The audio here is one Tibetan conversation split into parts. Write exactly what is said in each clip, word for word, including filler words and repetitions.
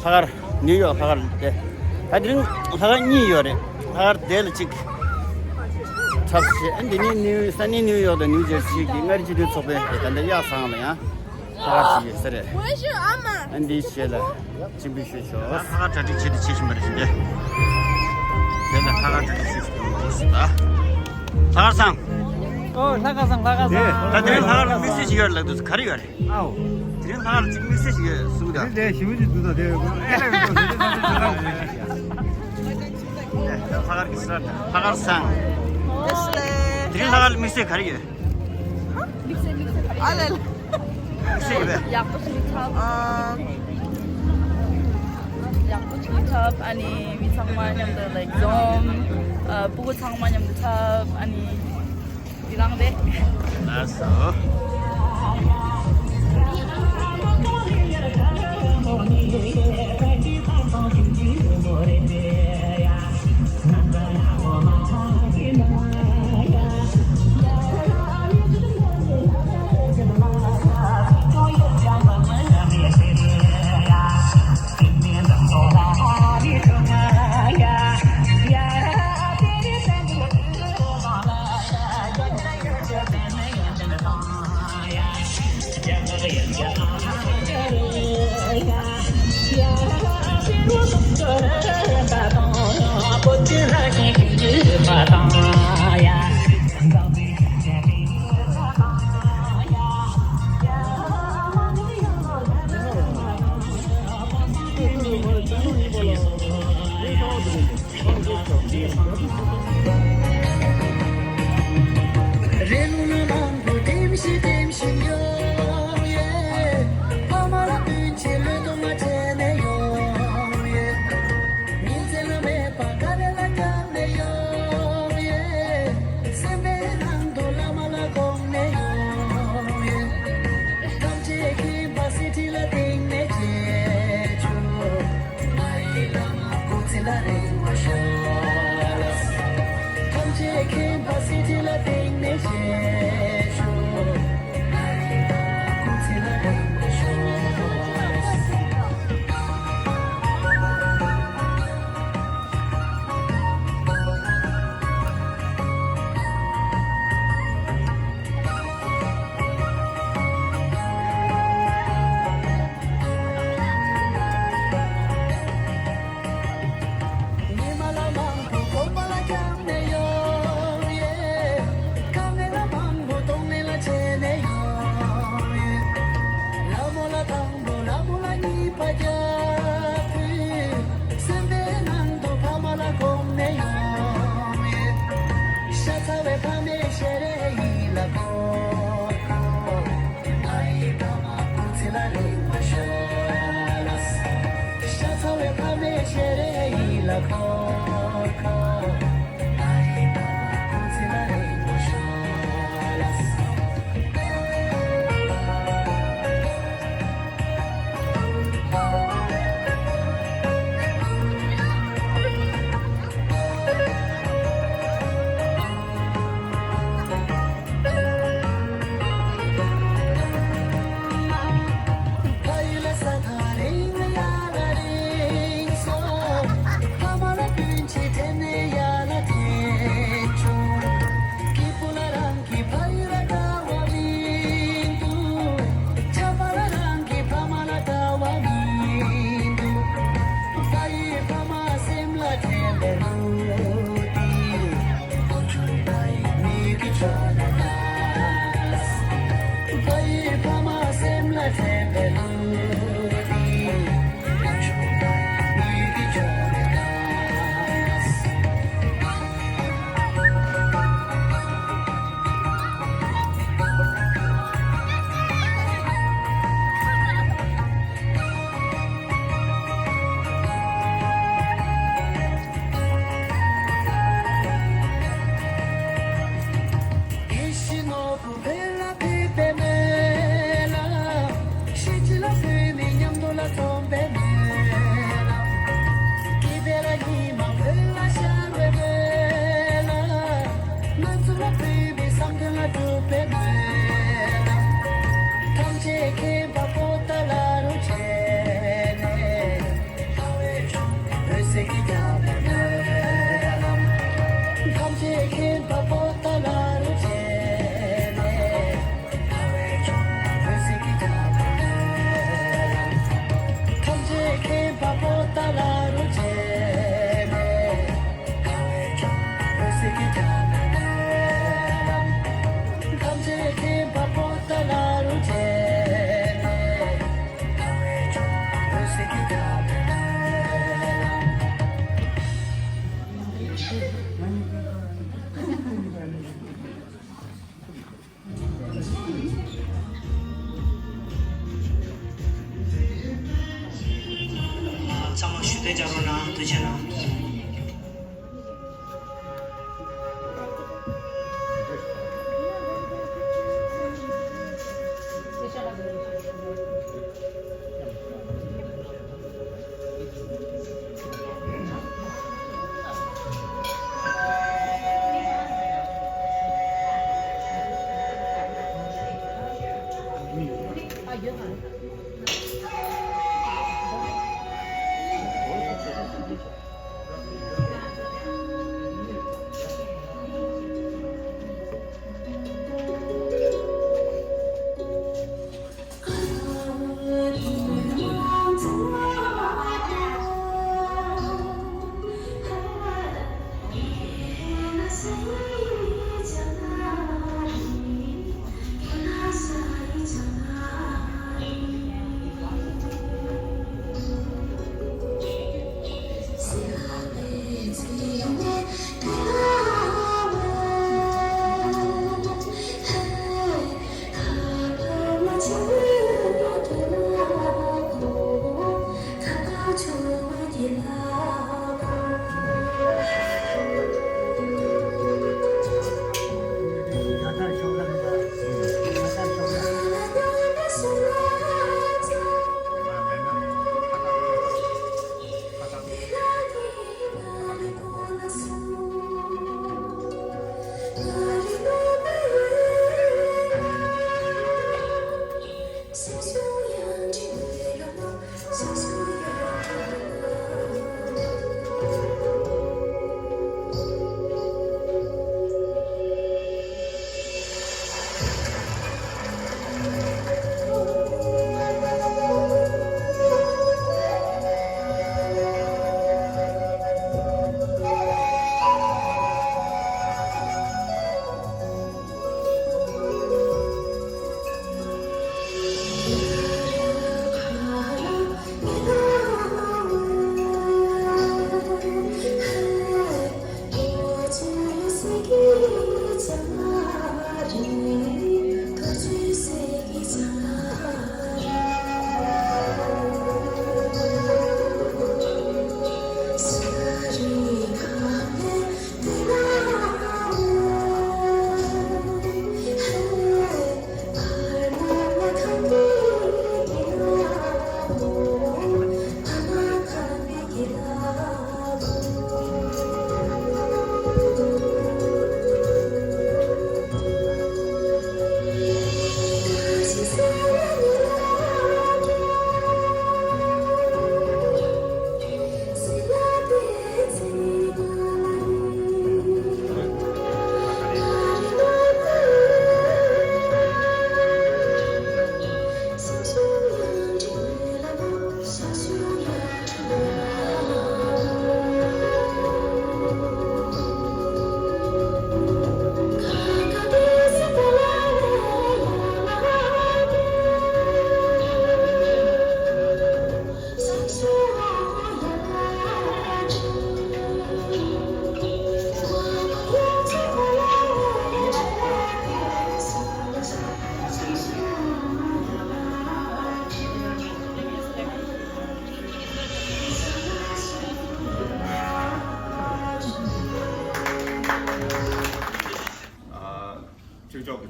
ལྷག་དཀར་ནིའུ་ཡོག་ལྷག་དཀར་དེ། ད་དེ་རིང་ལྷག་དཀར་གཉིས་ཡོད་རེད། ལྷག་དཀར་དེ་ལ་གཅིག་འཁྲབ་བྱས། ཨ་འདི་ནི་ནིའུ་ས་གནས་ནིའུ་ཡོག་དང་ནིའུ་ཇར་སི་གི་མངའ་རིས་སྤྱི་མཐུན་ཚོགས་པའི་ད་ལྟ་གཡག་ཚང་ལ་ཡང་ལྷག་དཀར་ཅིག་ཡོད་ས་རེད། ཨ་འདིའི་རྗེས་ལ་སྤྱན་འབུལ་ཞུས་ཆོག་ལྷག་དཀར་གྲ་སྒྲིག་བྱེད་དུ་ཆེ་ཞིང་མ་རེད་ཟིན་ཏེ། དེ་ལ་ལྷག་དཀར་གྲ་སྒྲིག་བྱེད་ཞིང་མ་རེད་ཟིན་ད། ལྷག་དཀར་ཚང་། ཨོ་ལྷག་དཀར་ཚང་ལྷག་དཀར་ཚང་། ད་དེ་རིང་ལྷག་དཀར་དམིགས་བསལ་ཞིག་ཡོད་རེད་ལབ་འདུག་ག་རེ་ཡོད་རེད། ཨའོ། དེ་རིང་ལྷག་དཀར་གཅིག་དམིགས་བསལ་ཞིག་ཡོད་གསུངས་ད། དེ་ཞིབ་ཅིག་འདུག་ད་དེ་ཨེ་ལ་ཡོད་དོ་དེ་དེ་ལྷག་དཀར་གི་སར་ལྷག་དཀར་སང་། དེ་རིང་ལྷག་དཀར་དམིགས་བསལ་ག་རེ་ཡོད། ཨ་ལེ་ལེ། དམིགས་བསལ་ཡོད་པས། ཡག་པོ་ཞིག་འཁྲབ། ཨ། ཡག་པོ་ཞིག་འཁྲབ། ཨ་ནི་མི་ཚང་མ་མཉམ་དུ་ལའིག་འཛོམས། ཨ། སྤུ་གུ་ཚང་མ་མཉམ་དུ་འཁྲབ། ཨ་ནི། དེ་རང་རེད། ལགས་སོ། རེ་ལུང་ན་མང་པོ་ལྡེམ་ཞིག་ལྡེམ་ཞིག་ཡོང་ཡེ། ཕ་མ་ལ་སྤུན་མཆེད་བློས་གཏོང་ང་དྲན་ནས་ཡོང་ཡེ། ཉིན་མཚན་ལ་མེད་པ་དཀའ་ལས་ལ་བརྒྱབ་ནས་ཡོང་ཡེ། སེམས་པའི་ནང་དུ་བླ་མ་ལ་དགོངས་ནས་ཡོང་ཡེ། ཐམས་ཅད་མཁྱེན་པ་གསེར་ཁྲི་ལ་བརྟེན་ནས་མཇལ་བྱུང་། ཐམས་ཅད་མཁྱེན་པ་སྲིད་ཁྲི་ལ་བརྟེན་ནས་བཞེས་ཤོག་ཉི་མ་ལ་མང་པོ་དགོན་པ་ལ་བསྐྱངས་ནས་ཡོང་ཡེ། དཀའ་ངལ་ལ་མང་པོ་གདོང་ལེན་ལ་བྱས་ནས་ཡོང་ཡེ། ལ་མོ་ལ་དང་པོ་ལ་མོ་ལ་གཉིས་པ་རྒྱབ་དུས། སེམས་པའི་ནང་དུ་ཕ་མ་ལ་དགོངས་ནས་ཡོང་ཡེ། ཤ་ཚ་བའི་ཕ་མའི་ཞལ་རས་ཡིད་ལ་འཁོར། ཚང་མ་ཞུ་གཏུག་རྒྱག་རོགས་གནང་། ཐུགས་རྗེ་གནང་།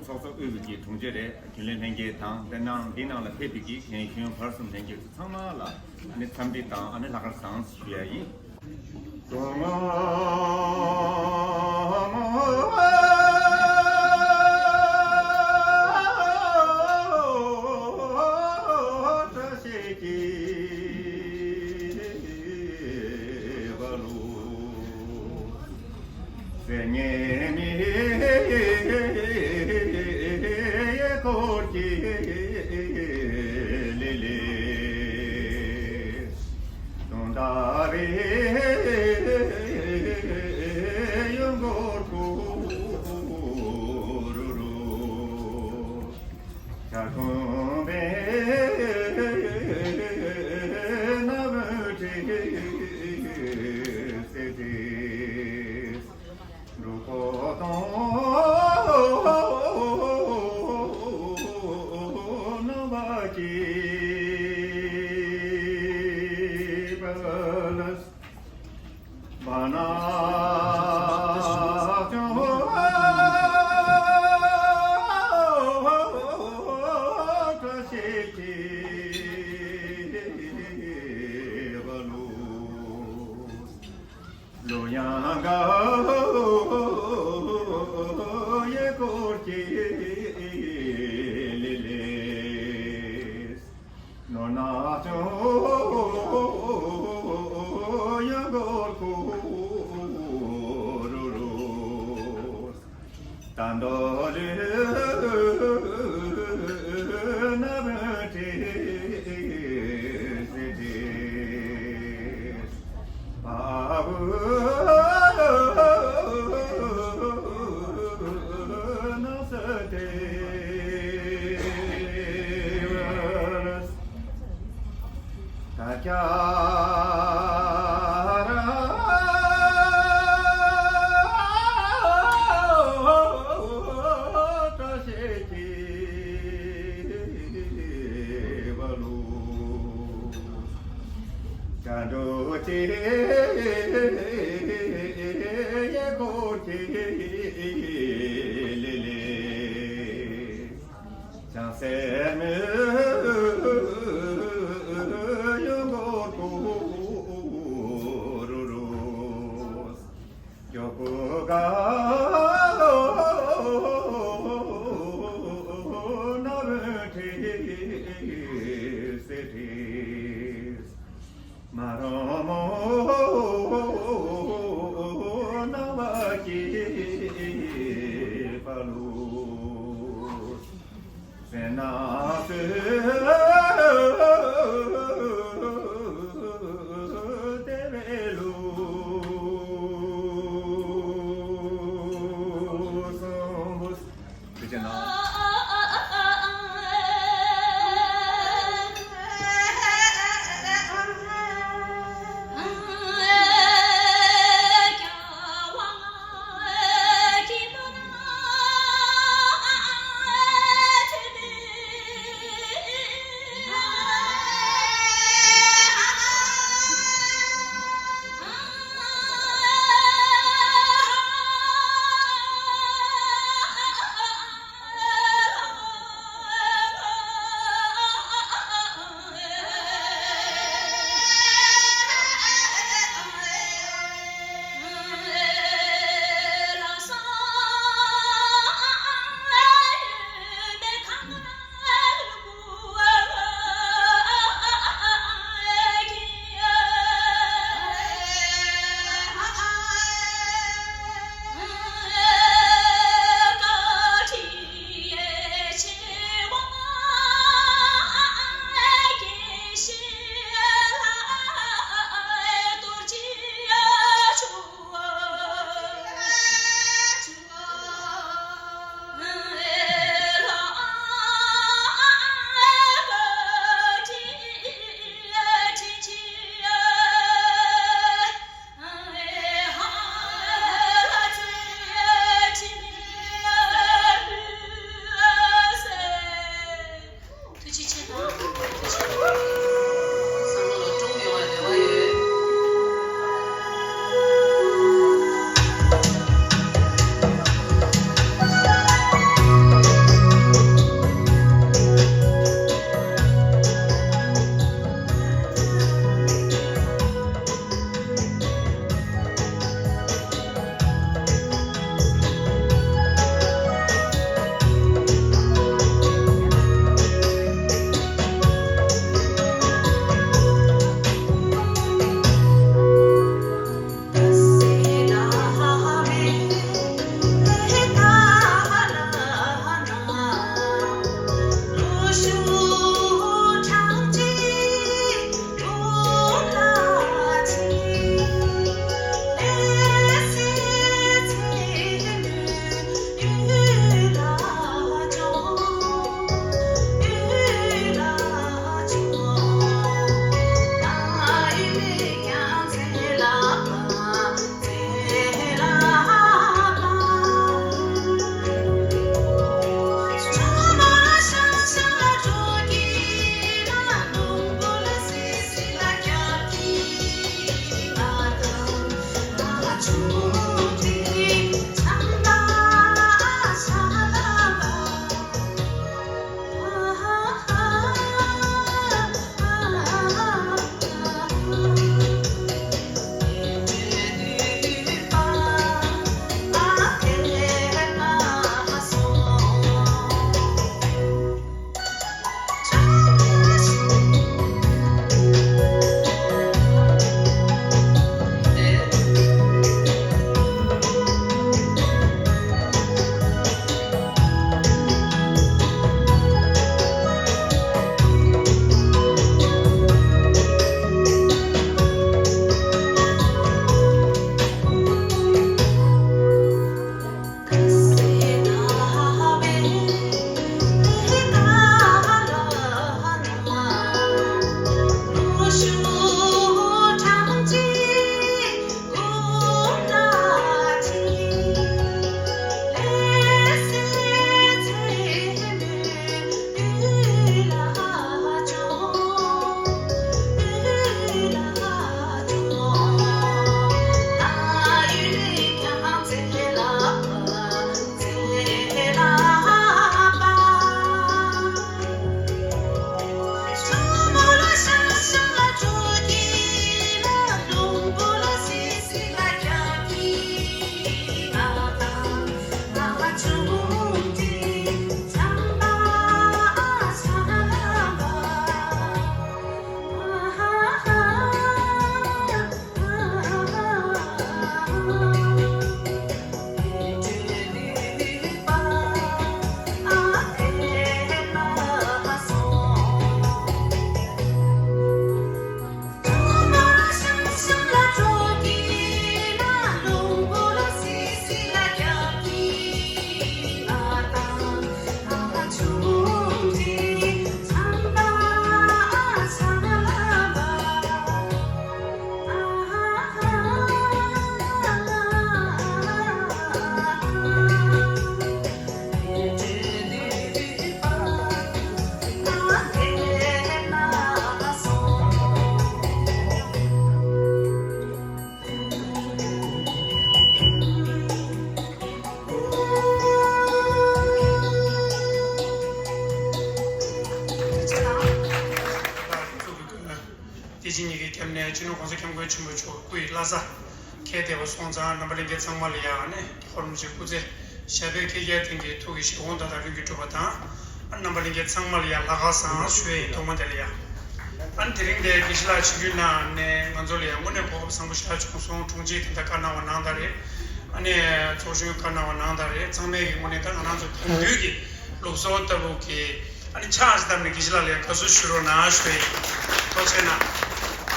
ཚོགས་གཙོ་དབུས་ཀྱི་དྲུང་ཆེ་རེད། རྒྱུན་ལས་ལྷན་རྒྱས་དང་དེ་ནང་འདི་ནང་ལ་ཕེབས་པའི་གི་རྒན་གཞོན་བར་གསུམ་ལྷན་རྒྱས་ཚོ་ཚང་མ་ལ་ཨ་ནི་འཚམས་འདྲི་དང་ཨ་ནི་ལྷག་དཀར་བཟང་ཞུ་ཡ་ཡིན། དེ་བཞིན་ཉིད་ཀྱི་རྒྱབ་ནས་སྤྱི་ནོར་༸གོང་ས་༸སྐྱབས་མགོན་ཆེན་པོ་མཆོག་སྐུ་ཡི་བླ་གཟའ་ཁེལ་བདེ་བ་སོང་ཙང་། རྣམ་པ་ལྷན་རྒྱས་ཚང་མ་ལ་ཡང་ནས་ཧོར་མུ་ཇི་སྐུ་ཚེ་ཞབས་པད་བསྐལ་བརྒྱའི་དོན་གྱི་ཐུགས་ཀྱི་བཞེད་དགོངས་མཐའ་དག་ལྷུན་གྱིས་གྲུབ་པ་དང་། རྣམ་པ་ལྷན་རྒྱས་ཚང་མ་ལ་ཡང་ལྷག་དཀར་བཟང་ཞུ་ཡས་ཡིན། ཐོག་མ་དེ་ལ་ཡང་། ཨ་ནི་དེ་རིང་འདིར་དགེ་བཤེས་ལགས་ཆིབས་བསྒྱུར་གནང་ནས་ང་ཚོ་ལ་ཡང་དངོས་གནས་གོ་སྐབས་བཟང་པོ་ཞེ་དྲག་བྱུང་སོང་། དྲུང་ཆེ་དེ་འདྲ་བཀའ་གནང་བ་གནང་དང་རེད། ཨ་ནི་ཚོགས་གཞོན་བཀའ་གནང་བ་གནང་དང་རེད། ཚང་མས་ཀྱི་དངོས་གནས་ད་ང་རང་ཚོ་དེང་དུས་ཀྱི་ལུགས་སྲོལ་ལྟ་བུ་གི་ཨ་ནི་ཕྱག་བཏབ་ནས་དགེ་བཤེས་ལགས་ལ་ཡང་དགའ་བསུ་ཞུ་རོགས་གནང་ཞུ་ཡས། ཐུགས་རྗེ་གནང་།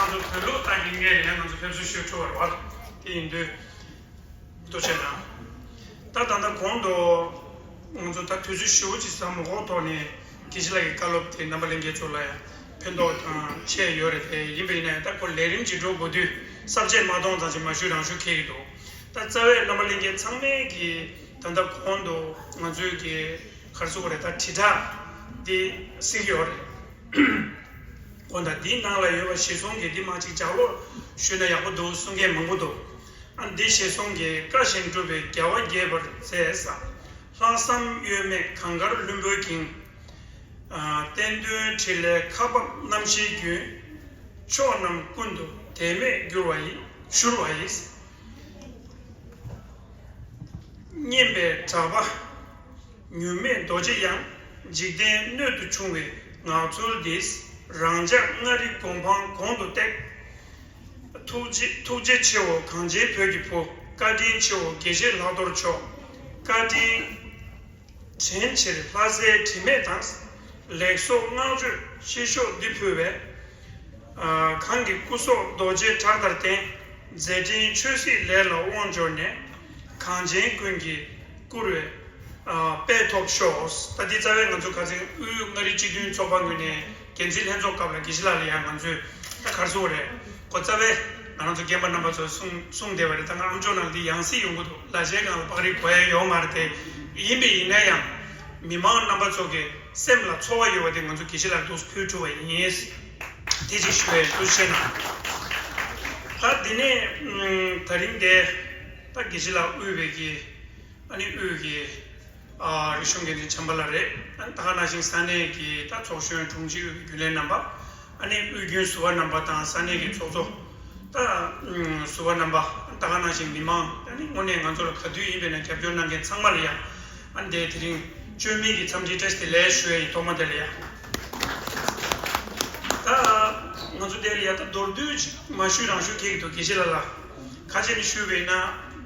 ང་ཚོ་བོད་ལུགས་ལྟར་གྱི་ངས་ཡང་ང་ཚོ་ཕེབས་བསུ་ཞུ་ཐུབ་པ་རེད་བ། དེ་ཡིན་དུས། ཐུགས་རྗེ་གནང་། ད་ད་ལྟ་གོང་དུ་ང་ཚོ་ད་དུས་ཚོད་ཞེ་པོ་ཅིག་ཟ་མ་འགོར་ཐོག་ནས་དགེ་བཤེས་ལགས་ཀྱི་བཀའ་སློབ་དེ་རྣམ་པ་ལྷན་རྒྱས་ཚོ་ལ་ཡང་ཕན་ཐོགས་དང་བཤད་ཡོད་རེད། དེ་ཡིན་པ་ཡིན་ན་ཡང་ད་ཁོ་ལས་རིམ་གྱི་འགྲོ་དགོས་དུས་ས་བཅད་མ་མཐོང་ཙམ་ཞིག་མ་ཞུས་རང་ཞུ་འཁེལ་གྱི་འདུག། ད་རྩ་བའི་རྣམ་པ་ལྷན་རྒྱས་ཚང་མས་ཀྱི་ད་ལྟ་གོང་དུ་ང་ཚོའི་གི་ག་རེ་ཟེར་དགོས་རེད། ད་དྲིལ་བསྒྲགས་འདི་གཟིགས་ཡོད་རེད། གོང་དང་འདིའི་ནང་ལ་ཡོད་པ་གཞིར་བཟུང་གིས་འདི་མ་ཅིག་ལྗགས་ཀློག་ཞུས་ན་ཡག་པོ་འདུག་གསུང་མཁན་མང་པོ་འདུག། ཨ་འདི་གཞིར་བཟུང་གིས་བཀའ་བཞིན་སྒྲུབ་པའི་རྒྱལ་བ་དགྱེས་པར་མཛད་ས། ལྷག་བསམ་གཡོ་མེད་གངས་དཀར་ལྷུན་པོའི་གིང་། ཨ་བསྟན་དོན་འཕྲིན་ལས་ཁ་འབབ་རྣམ་བཞིའི་རྒྱུན། ཕྱོགས་རྣམས་ཀུན་ཏུ་དལ་མེད་བསྒྱུར་བ་ཡི་བཞུར་བ་ཡི། སྙན་པའི་གྲགས་པ་མྱུར་མེད་རྡོ་རྗེ་དབྱངས། འཇིག་རྟེན་སྣོད་དུ་ཕྱུང་བའི་ངང་ཚུལ་འདིས། རང་ཅག་མངའ་རིས་གོ་འཕང་གོང་དུ་བཏེགས། ཐུགས་རྗེ་ཐུགས་རྗེ་ཆེའོ་གངས་ཅན་བོད་ཀྱི་བུ། བཀའ་དྲིན་ཆེའོ་དགེ་བཤེས་ལྷག་རྡོར་མཆོག། བཀའ་དྲིན་དྲན་ཕྱིར་ལྷ་སའི་དྲི་མེད་དང་། ལེགས་སོ་བསྔགས་བརྗོད་ཤིས་ཤོག་འདི་ཕུལ་བས། ཨ་གང་གི་སྐུ་སྲོག་རྡོ་རྗེའི་བྲག་ལྟར་བརྟན། མཛད་འཕྲིན་ཆོས་སྲིད་ལས་ལ་དབང་འབྱོར་ནས། གངས་ཅན་ཀུན་གྱིས་བཀུར་བའི་ཨ་དཔལ་ཐོབ་ཤོག། ད་འདི་རྩ་བའི་ང་ཚོ་ཁ་སང་དབུས་མངའ་རིས་སྤྱི་མཐུན་ཚོགས་པ་ངོས་ནས་འགན་འཛིན་ལྷན་ཚོགས་སྐབས་ལ་དགེ་བཤེས་ལགས་ལ་ཡང་ང་ཚོས་ད་ག་རེ་ཟེར་དགོས་རེད། ཁོ་རྩ་བའི་ང་རང་ཚོ་རྒན་པ་རྣམ་པ་ཚོ་གསུང་གསུང་བསྡད་པ་རེད། ད་ང་ཨམ་ཅོག་ནང་འདི་ཡང་སྲིད་ཡོང་གི་འདུག། ལ་ཆའི་སྒང་ལ་པགས་རིགས་གོ་ཡ་ཡོད་མ་རེད་དེ། ཡིན་པས་ཡིན་ན་ཡང་མི་མང་རྣམ་པ་ཚོ་གི་སེམས་ལ་ཚོར་བ་ཡོད་པ་དེ་ང་ཚོ་དགེ་བཤེས་ལགས་འདུག་ཕུལ་ཐུབ་པ་ཡིན། དེ་ཅིག་ཞུ་བའི་ཐུགས་རྗེ་གནང་། ད་འདི་ནས་ད་རིང་དེ་ད་དགེ་བཤེས་ལགས་དབུས་པའི་གི་ཨ་ནི་དབུས་ཀྱི་ཨ་རིག་གཞུང་འགན་འཛིན་བྱམས་པ་ལགས་རེད། ཨ་ནི་ད་ག་ནང་བཞིན་ས་གནས་ཀྱི་ད་ཚོགས་གཞོན་དྲུང་ཆེ་དབུས་ཀྱི་རྒྱུན་ལས་རྣམ་པ། ཨ་ནི་དབུས་རྒྱུན་ཟུར་པ་རྣམ་པ་དང་ས་གནས་ཀྱི་ཚོགས་གཙོ། ད་ཨུམ་ཟུར་པ་རྣམ་པ། ད་ག་ནང་བཞིན་མི་མང་། ཨ་ནི་དངོས་གནས་ང་ཚོ་ལ་ག་དུས་ཡིན་པའི་ན་རྒྱབ་སྐྱོར་གནང་མཁན་ཚང་མ་ལ་ཡང་ཨ་ནི་དེ་དེ་རིང་བཅོས་མིན་གྱི་འཚམས་འདྲིའི་བཀྲ་ཤིས་བདེ་ལེགས་ཞུ་ཡ་ཡིན། ཐོག་མ་དེ་ལ་ཡང་། ད་ང་ཚོ་དེ་ལ་ཡ་ད་མདོར་བསྡུས་ཅིག་མ་ཞུས་རང་ཞུ་ཁེལ་གྱི་འདུག། དགེ་བཤེས་ལགས་ལ་ཁ་ཆེ་ནས་ཞུས་པས་ན།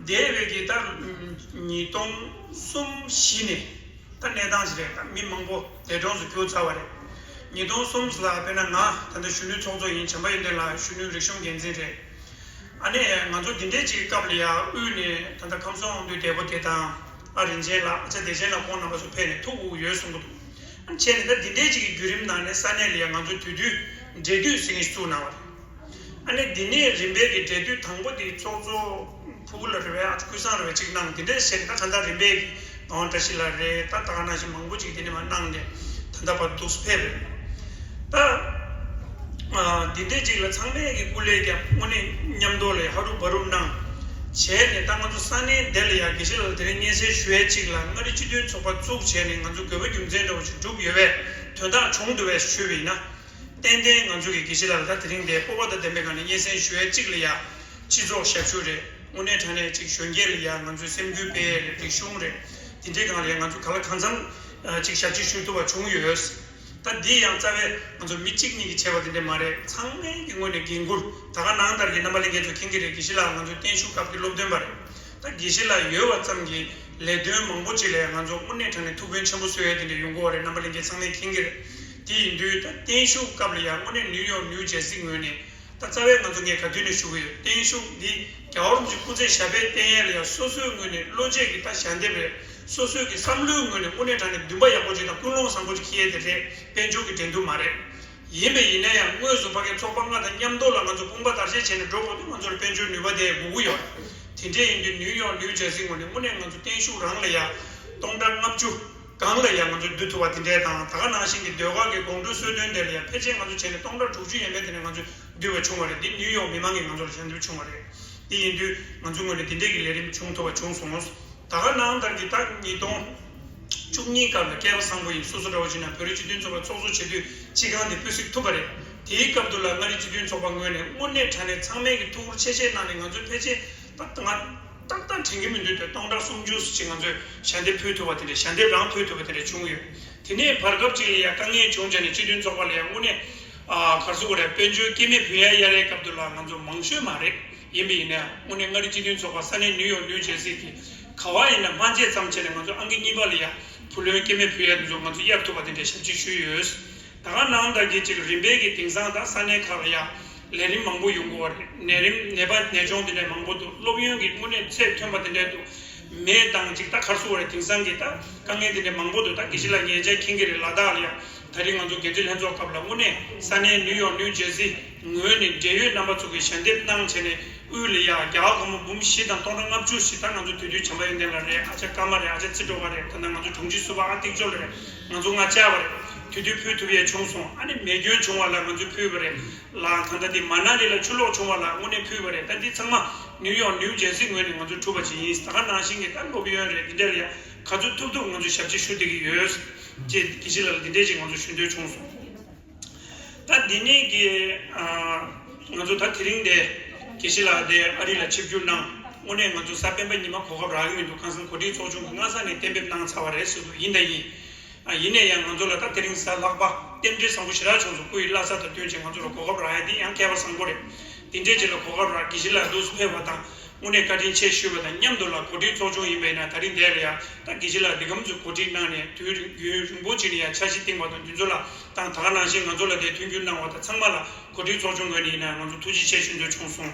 འདས་པའི་གི་ད་ཉིས་སྟོང་གསུམ་བཞི་ནས་ད་གནས་སྟངས་ཅིག་རེད། ད་མི་མང་པོ་འདས་གྲོངས་སུ་གྱུར་ཚར་བ་རེད། ཉིས་སྟོང་གསུམ་ལ་དཔེར་ན་ང་ད་ལྟ་གཞོན་ནུའི་ཚོགས་གཙོ་ཡིན། བྱམས་པ་ཡོན་ཏན་ལགས་གཞོན་ནུའི་རིག་གཞུང་འགན་འཛིན་རེད། ཨ་ནི་ང་ཚོ་འདི་འདྲའི་ཅིག་སྐབས་ལ་ཡ་དབུས་ནས་ད་ལྟ་ཁམས་སོང་དབང་འདུས་བདེ་པོ་དེ་དང་ཨ་རིན་ཆེན་ལགས། ཨ་ཅག་བདེ་ཆེན་ལགས། ཁོང་རྣམ་པ་ཚོ་ཕེབས་ནས་ཐུག་དགོས་ཀྱི་ཡོད་གསུང་གི་འདུག། ཨ་ནི་བྱས་ནས་ད་འདི་འདྲའི་ཅིག་གི་བརྒྱུད་རིམ་ནང་ནས་ས་གནས་ལ་ཡ་ང་ཚོ་དེ་དུས་འབྲེལ་མཐུད་ཟེར་མཁན་ཞིག་བཙུགས་གནང་བ་རེད། ཨ་ནི་འདི་ནས་རིམ་པས་ཀྱི་འབྲེལ་མཐུད་དང་པོ་དེ་ཚོགས་གཙོ་ཕུ་བོ་ལགས་རེད་པས། ཨ་ཅག་ཀུན་བཟང་རེད་པས་ཅིག་གནང་། འདི་འདྲ་བྱས་ནས་ད་གང་ལྟར་རིམ་པས་ཀྱི་ངག་དབང་བཀྲ་ཤིས་ལགས་རེད། ད་ད་ག་ནང་བཞིན་མང་པོ་ཅིག་འདི་ནས་མར་གནང་ནས་ད་ལྟ་བར་འདུག་སེ་ཕེབས་རེད། ད་ཨ་འདི་འདྲའི་ཅིག་ལ་ཚང་མས་ཀྱི་སྐུ་ལས་ཀྱང་དངོས་གནས་མཉམ་དུ་ལ་ཧ་རུབ་བ་རུབ་གནང་བྱས་ནས། ད་ང་ཚོ་ས་གནས་འདི་ལ་ཡང་དགེ་བཤེས་ལགས་ལ་དེ་རིང་སྙན་སེང་ཞུ་ཡས་ཅིག་ལ་མངའ་རིས་སྤྱི་མཐུན་ཚོགས་པ་བཙུགས་བྱས་ནས་ང་ཚོ་དགོས་པ་རྒྱུ་མཚན་འདྲ་བོ་ཞིག་གྲུབ་ཡོད་པས། དོན་དག་བྱུང་འདུག་པས་ཞུས་པ་ཡིན་ན། ཏན་ཏན་ང་ཚོ་གི་དགེ་བཤེས་ལགས་ལ་ད་དེ་རིང་འདིར་སྤོབས་པ་དང་ལྡན་པའི་སྒང་ནས་སྙན་སེང་ཞུ་ཡས་གཅིག་ལ་ཡ་སྤྱི་ཚོགས་ཞབས་ཞུ་རེད། དངོས་གནས་དྲང་གནས་ཅིག་གཞོན་སྐྱེས་ལ་ཡ་ང་ཚོའི་སེམས་འགུལ་སྤེལ་ཡས་རེད། རིག་གཞུང་རེད། དེ་འདྲའི་སྒང་ལ་ཡ་ང་ཚོ་གང་ལ་གང་འཚམ་ཅིག་ཞབས་ཕྱི་ཞུ་ཐུབ་པ་བྱུང་ཡོད། ད་འདི་ཡང་རྩ་བའི་ང་ཚོ་མི་གཅིག་གཉིས་ཀྱིས་བྱས་པ་དེ་འདྲ་མ་རེད། ཚང་མའི་གི་ངོས་ནས་འགན་འཁུར། ད་ག་ནང་ལྟར་གྱི་རྣམ་པ་ལྷན་རྒྱས་ཚོ་མཁྱེན་གྱི་རེད། དགེ་བཤེས་ལགས་ང་ཚོའི་བརྟན་བཞུགས་སྐབས་ཀྱི་སློབ་སྟོན་པ་རེད། ད་དགེ་བཤེས་ལགས་ཡོད་པ་ཙམ་གྱིས་ལས་དོན་མང་པོ་ཅིག་ལ་ང་ཚོ་དངོས་གནས་དྲང་གནས་ཐུགས་ཕན་ཆེན་པོ་གསོས་ཡས་དེ་འདྲ་ཡོང་གི་ཡོད་རེད། རྣམ་པ་ལྷན་རྒྱས་ཚང་མས་མཁྱེན་གྱི་རེད། དེ་ཡིན་དུས་ད་བརྟན་བཞུགས་སྐབས་ལ་ཡང་དངོས་གནས་ནིའུ་ཡོག་ནིའུ་ཇར་སི་ངོས་ནས་ད་རྩ་བའི་ང་ཚོ་ངས་ག་དུས་ནས་ཞུ་གི་ཡོད། བརྟན་བཞུགས་འདི་རྒྱལ་བ་རིན་པོ་ཆེ་སྐུ་ཚེ་ཞབས་པད་བརྟན་ཡས་ལ་ཡང་སོ་སོའི་ངོས་ནས་བློ་སྐྱེད་ཀྱི་ད་ཞལ་འདེབས་རེད། སོ་སོའི་གི་བསམ་བློའི་ངོས་ནས་དངོས་གནས་དྲང་གནས་འདུན་པ་ཡག་པོ་ཅིག་དང་ཀུན་སློང་བཟང་པོ་ཅིག་འཁྱེར་ཡས་དེ་རེད། དཔལ་འབྱོར་གྱི་འགྲན་བསྡུར་མ་རེད། ཡིན་པས་ཡིན་ན་ཡང་དངོས་སུ་ཕ་གིའི་ཚོགས་པ་ལྔ་དང་མཉམ་དུ་ལ་ང་ཚོ་དཔུང་པ་བརྡར་ཤ་བྱས་ནས་འགྲོ་དགོས་དུས་ང་ཚོར་དཔལ་འབྱོར་ནུས་པ་དེ་དགོས་ཀྱི་ཡོད། དེ་འདྲས་ཡིན་དུས་ནིའུ་ཡོག་ནིའུ་ཇར་སི་ངོས་ནས་དངོས་གནས་ང་ཚོ་བརྟན་བཞུགས་རང་ལ་ཡ་སྟོང་ཕྲག་ལྔ་བཅུ་སྒང་ལ་ཡ་ང་ཚོ་བསྡུ་ཐུབ་པ་དེ་འདྲས་དང་། ད་ག་ནང་བཞིན་གྱི་ཟློས་གར་གྱི་དགོང་དྲོའི་གསོལ་སྟོན་དེ་ལ་ཡ་ཕལ་ཆེར་ང་ཚོ་བྱས་ནས་སྟོང་ཕྲག་དྲུག་ཅུ་ཡས་མས་དེ་ནས་ང་ཚོ་བསྡུས་པ་བྱུང་བ་རེད། འདི་ནིའུ་ཡོག་མི་མང་གིས་ང་ཚོར་ཞལ་འདེབས་བྱུང་བ་རེད། དེ་ཡིན་དུས་ང་ཚོ་ངོས་ནས་དེ་འདྲས་ཀྱི་ལས་རིམ་བྱུང་ཐུབ་པ་བྱུང་སོང་། ད་ག་ནང་ལྟར་གྱི་ད་ཉིས་སྟོང་བཅུ་གཉིས་སྐབས་ལ་སྐལ་བ་བཟང་པོ་ཡིན། སོ་སོ་འདྲ་བོ་བྱས་ན་བོད་རིགས་སྤྱི་མཐུན་ཚོགས་པ་ཚོགས་གཙོ་བྱེད་དུས་སྤྱི་ཁང་དེ་སྤོས་གཟིགས་ཐུབ་པ་རེད། དེའི་སྐབས་དུ་ལ་མངའ་རིས་སྤྱི་མཐུན་ཚོགས་པ་ངོས་ནས་དངོས་གནས་དྲང་གནས་ཚང་མས་ཀྱི་ཐུགས་ཁུར་ཆེ་ཆེ་གནང་ནས། ང་ཚོས་ཕལ་ཆེར་ད་ང་ཏག་ཏག་དྲན་གྱི་མི་འདུག་དེ་སྟོང་ཕྲག་སུམ་ཅུ་ཅིག་ང་ཚོས་ཞལ་འདེབས་ཕུལ་ཐུབ་པ་དེ་འདྲ། ཞལ་འདེབས་རང་ཕུལ་ཐུབ་པ་དེ་འདྲ་བྱུང་ཡོད། དེ་ནས་བར་སྐབས་ཅིག་ལ་ཡང་དཀའ་ངལ་བྱུང་བྱས་ནས་སྤྱི་མཐུན་ཚོགས་པ་ལ་ཡང་དངོས་གནས་ཨ་ག་རེ་ཟེར་དགོས་རེད། དཔལ་འབྱོར་སྐྱེད་མེད་ཕུལ་ཡ་གཡར་ཡའི་སྐབས་དུ་ལ་ང་ཚོ་མང་ཤོས་མ་རེད། ཡིན་པ་ཡིན་ན་དངོས་གནས་མངའ་རིས་སྤྱི་མཐུན་ཚོགས་པ་ས་གནས་ནིའུ་ཡོག་ནིའུ་ཇར་སི་གི་ག་བ་ཡིན་ན་སྨན་དཔྱད་ཙམ་བྱས་ནས་ང་ཚོ་ཨང་ཀི་གཉིས་པ་ལ་ཡང་བུ་ལོན་སྐྱེད་མེད་ཕུལ་ཡ་དེ་ཚོ་ང་ཚོ་གཡར་ཐུབ་པ་དེ་འདྲའི་ཞབས་ཕྱི་ཞུས་ཡོད། ད་ག་ནང་ལྟར་གྱི་ཅིག་རིམ་པས་ཀྱི་དེང་སང་ད་ས་གནས་ཁག་ལ་ཡང་ལས་རིམ་མང་པོ་ཡོང་གི་ཡོད་རེད། ནད་རིམས་ནད་པ་ནད་གཅོང་དེ་འདྲ་མང་པོ་འདུག་སློབ་ཡོན་གྱི་དངོས་གནས་ཚད་མཐོན་པ་དེ་འདྲ་འདུག་མེད་དང་ཅིག་ད་ག་རེ་ཟེར་དགོས་རེད། དེང་སང་གི་ད་དཀའ་ངལ་དེ་འདྲ་མང་པོ་འདུག་ད་དགེ་བཤེས་ལགས་ཉེ་ཆར་མཁྱེན་གྱི་རེད། ལ་དྭགས་ལ་ཡང་ད་རེས་ང་ཚོ་འགན་འཛིན་ལྷན་ཚོགས་སྐབས་ལ་དངོས་གནས་ས་གནས་ནིའུ་ཡོག་ནིའུ་ཇར་སི་ངོས་ནས་འབྲེལ་ཡོད་རྣམ་པ་ཚོ་གིས་ཞལ་འདེབས་གནང་བྱས་ནས་དབུས་ལ་ཡང་རྒྱ་གར་སྒོར་མོ་འབུམ་བཞི་དང་སྟོང་ཕྲག་ལྔ་བཅུ་ཞིག་ད་ང་ཚོ་དེ་དུས་བྱམས་པ་ཡོན་ཏན་ལགས་རེད། ཨ་ཅག་ཀརྨ་རེད། ཨ་ཅག་ཚེ་སྒྲོལ་དཀར་རེད། ད་ལྟ་ང་ཚོ་དྲུང་ཆེ་ཟུར་པ་ཨ་ཏིག་ཅོ་ལགས་རེད། ང་ཚོ་ལྔ་བཅར་བ་རེད། དེ་དུས་ཕུལ་ཐུབ་ཡས་བྱུང་སོང་། ཨ་ནི་མེ་སྐྱོན་བྱུང་བ་ལ་ང་ཚོས་ཕུལ་བ་རེད། ལ་ད་ལྟ་དེ་མ་ན་ལི་ལ་ཆུ་ལོག་བྱུང་བ་ལ་དངོས་གནས་ཕུལ་བ་རེད། ད་འདི་ཚང་མ་ནིའུ་ཡོག་ནིའུ་ཇར་སི་ངོས་ནས་ང་ཚོས་གྲུབ་པ་ཅིག་ཡིན། ད་ག་ནང་བཞིན་གྱི་ད་སློབ་ཡོན་རེད། འདི་འདྲ་ལ་ཡ་ག་ཚོད་ཐུབ་ཐུབ་ང་ཚོས་ཞབས་ཕྱི་ཞུ་བསྡད་ཀྱི་ཡོད། ཅེས་དགེ་བཤེས་ལགས་ལ་འདི་འདྲས་ཅིག་ང་ཚོ་ཞུ་འདོད་བྱུང་སོང་། ད་འདི་ནས་ཀྱི་ཨ་ང་ཚོ་ད་དེ་རིང་དེ་དགེ་བཤེས་ལགས་དེ་ཨ་རི་ལ་ཆིབས་བསྒྱུར་གནང་། དངོས་གནས་ང་ཚོ་གཟའ་སྤེན་པ་ཉི་མ་གོ་སྐབས་རག་གི་མི་འདུག་ཁ་སང་གོ་སྒྲིག་ཚོགས་ཆུང་གི་སྔ་ས་ནས་གཏན་འབེབས་གནང་ཚར་བ་རེད་ཟེར་འདུག་ཡིན་དང་ཡིན། ཨ་ཡིན་ན་ཡང་ང་ཚོ་ལ་ད་དེ་རིང་གཟའ་ལྷག་པ་རྟེན་འབྲེལ་བཟང་པོ་ཞེ་དྲག་བྱུང་སོང་། སྐུ་ཡི་བླ་གཟའ་དང་བསྟུན་བྱས་ང་ཚོ་ལ་གོ་སྐབས་རག་ཡ་འདི་ཡང་སྐལ་བ་བཟང་པོ་རེད། དེ་འདྲས་ཅིག་ལ་གོ་སྐབས་རག་དགེ་བཤེས་ལགས་ལུགས་སུ་ཕེབས་པ་དང་། དངོས་གནས་བཀའ་དྲིན་ཆེ་ཞུས་པ་དང་མཉམ་དུ་ལ་གོ་སྒྲིག་ཚོགས་ཆུང་ཡིན་པ་ཡིན་ན་ད་རིང་འདིར་ཡང་ད་དགེ་བཤེས་ལགས་འདི་གམ་ཚོས་གོ་སྒྲིག་གནང་ནས་དུས་རྒྱུན་རིང་པོ་ཅིག་ནས་ཡང་འཆར་གཞི་བཏིང་བ་དང་དེ་ཚོ་ལ་དང་ད་ག་ནང་བཞིན་ང་ཚོ་ལ་དེ་མཐུན་འགྱུར་གནང་བ་དང་ཚང་མ་ལ་གོ་སྒྲིག་ཚོགས་ཆུང་ངོས་ནས་ཡིན་ན་ང་ཚོ་ཐུགས་རྗེ་ཆེ་ཞུ་འདོད་བྱུང་སོང་།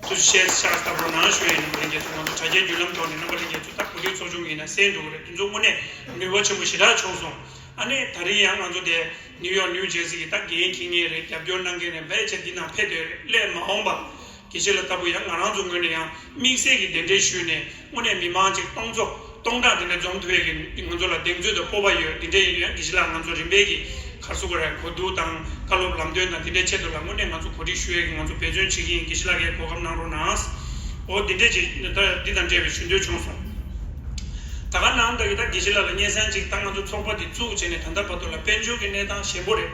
ཐུགས་རྗེ་ཆེ་ཤག་སྟབས་རོགས་གནང་ཞུ་ཡ་ཡིན། རྣམ་པ་ལྷན་རྒྱས་ཚོ་ང་ཚོ་དྲ་རྒྱའི་བརྒྱུད་ལམ་ཐོག་ནས་རྣམ་པ་ལྷན་རྒྱས་ཚོ་ད་གོ་སྒྲིག་ཚོགས་ཆུང་ཡིན་ན་གསན་འགྲོ་གི་རེད། དེ་ཚོ་དངོས་གནས་ནུས་པ་ཆེན་པོ་ཞེ་དྲག་བྱུང་སོང་། ཨ་ནི་ད་རིང་ཡང་ང་ཚོ་དེ་ནིའུ་ཡོག་ནིའུ་ཇར་སི་གི་ད་འགན་འཁྱེར་མཁན་རེད། རྒྱབ་སྐྱོར་གནང་མཁན་རེད། ཕལ་ཆེར་འདི་ནང་ཕེབས་བསྡད་རེད། སླད་མ་འོངས་པ་དགེ་བཤེས་ལགས་ལྟ་བུ་ཡང་ང་རང་ཚོ་ངོས་ནས་ཡང་དམིགས་བསལ་གྱི་གདན་འདྲེན་ཞུས་ནས་དངོས་གནས་མི་མང་ཅིག་སྟོང་ཚོ་སྟོང་ཕྲག་དེ་འདྲ་འཛོམས་ཐུབ་ཡས་ཀྱི་ང་ཚོ་ལ་གདེང་ཚོད་དང་སྤོབས་པ་ཡོད། འདི་འདྲ་ཡིན་དུས་ཡང་དགེ་བཤེས་ལགས་ང་ཚོ་རིམ་པས་ཀྱི་ག་རེ་ཟེར་དགོས་རེད། གོ་བསྡུར་དང་བཀའ་སློབ་ལམ་སྟོན་དང་འདི་འདྲའི་ཆེད་དུ་ལ་དངོས་གནས་ང་ཚོ་གོ་སྒྲིག་ཞུ་ཡས་ཀྱི་ང་ཚོ་འབད་བརྩོན་བྱེད་ཀྱི་ཡིན། དགེ་བཤེས་ལགས་ཀྱིས་གོ་སྐབས་གནང་རོགས་གནང་། འོ་འདི་འདྲས་ཅིག་ད་འདི་དང་འབྲེལ་བའི་ཞུ་འདོད་བྱུང་སོང་། ད་ག་ནང་ལྟར་གྱི་ད་དགེ་བཤེས་ལགས་ལ་སྙན་སེང་ཅིག་ད་ང་ཚོ་ཚོགས་པ་འདི་བཙུགས་བྱས་ནས་ད་ལྟ་བར་དུ་ལ་དཔལ་འབྱོར་གྱི་གནས་སྟངས་ཞན་པོ་རེད།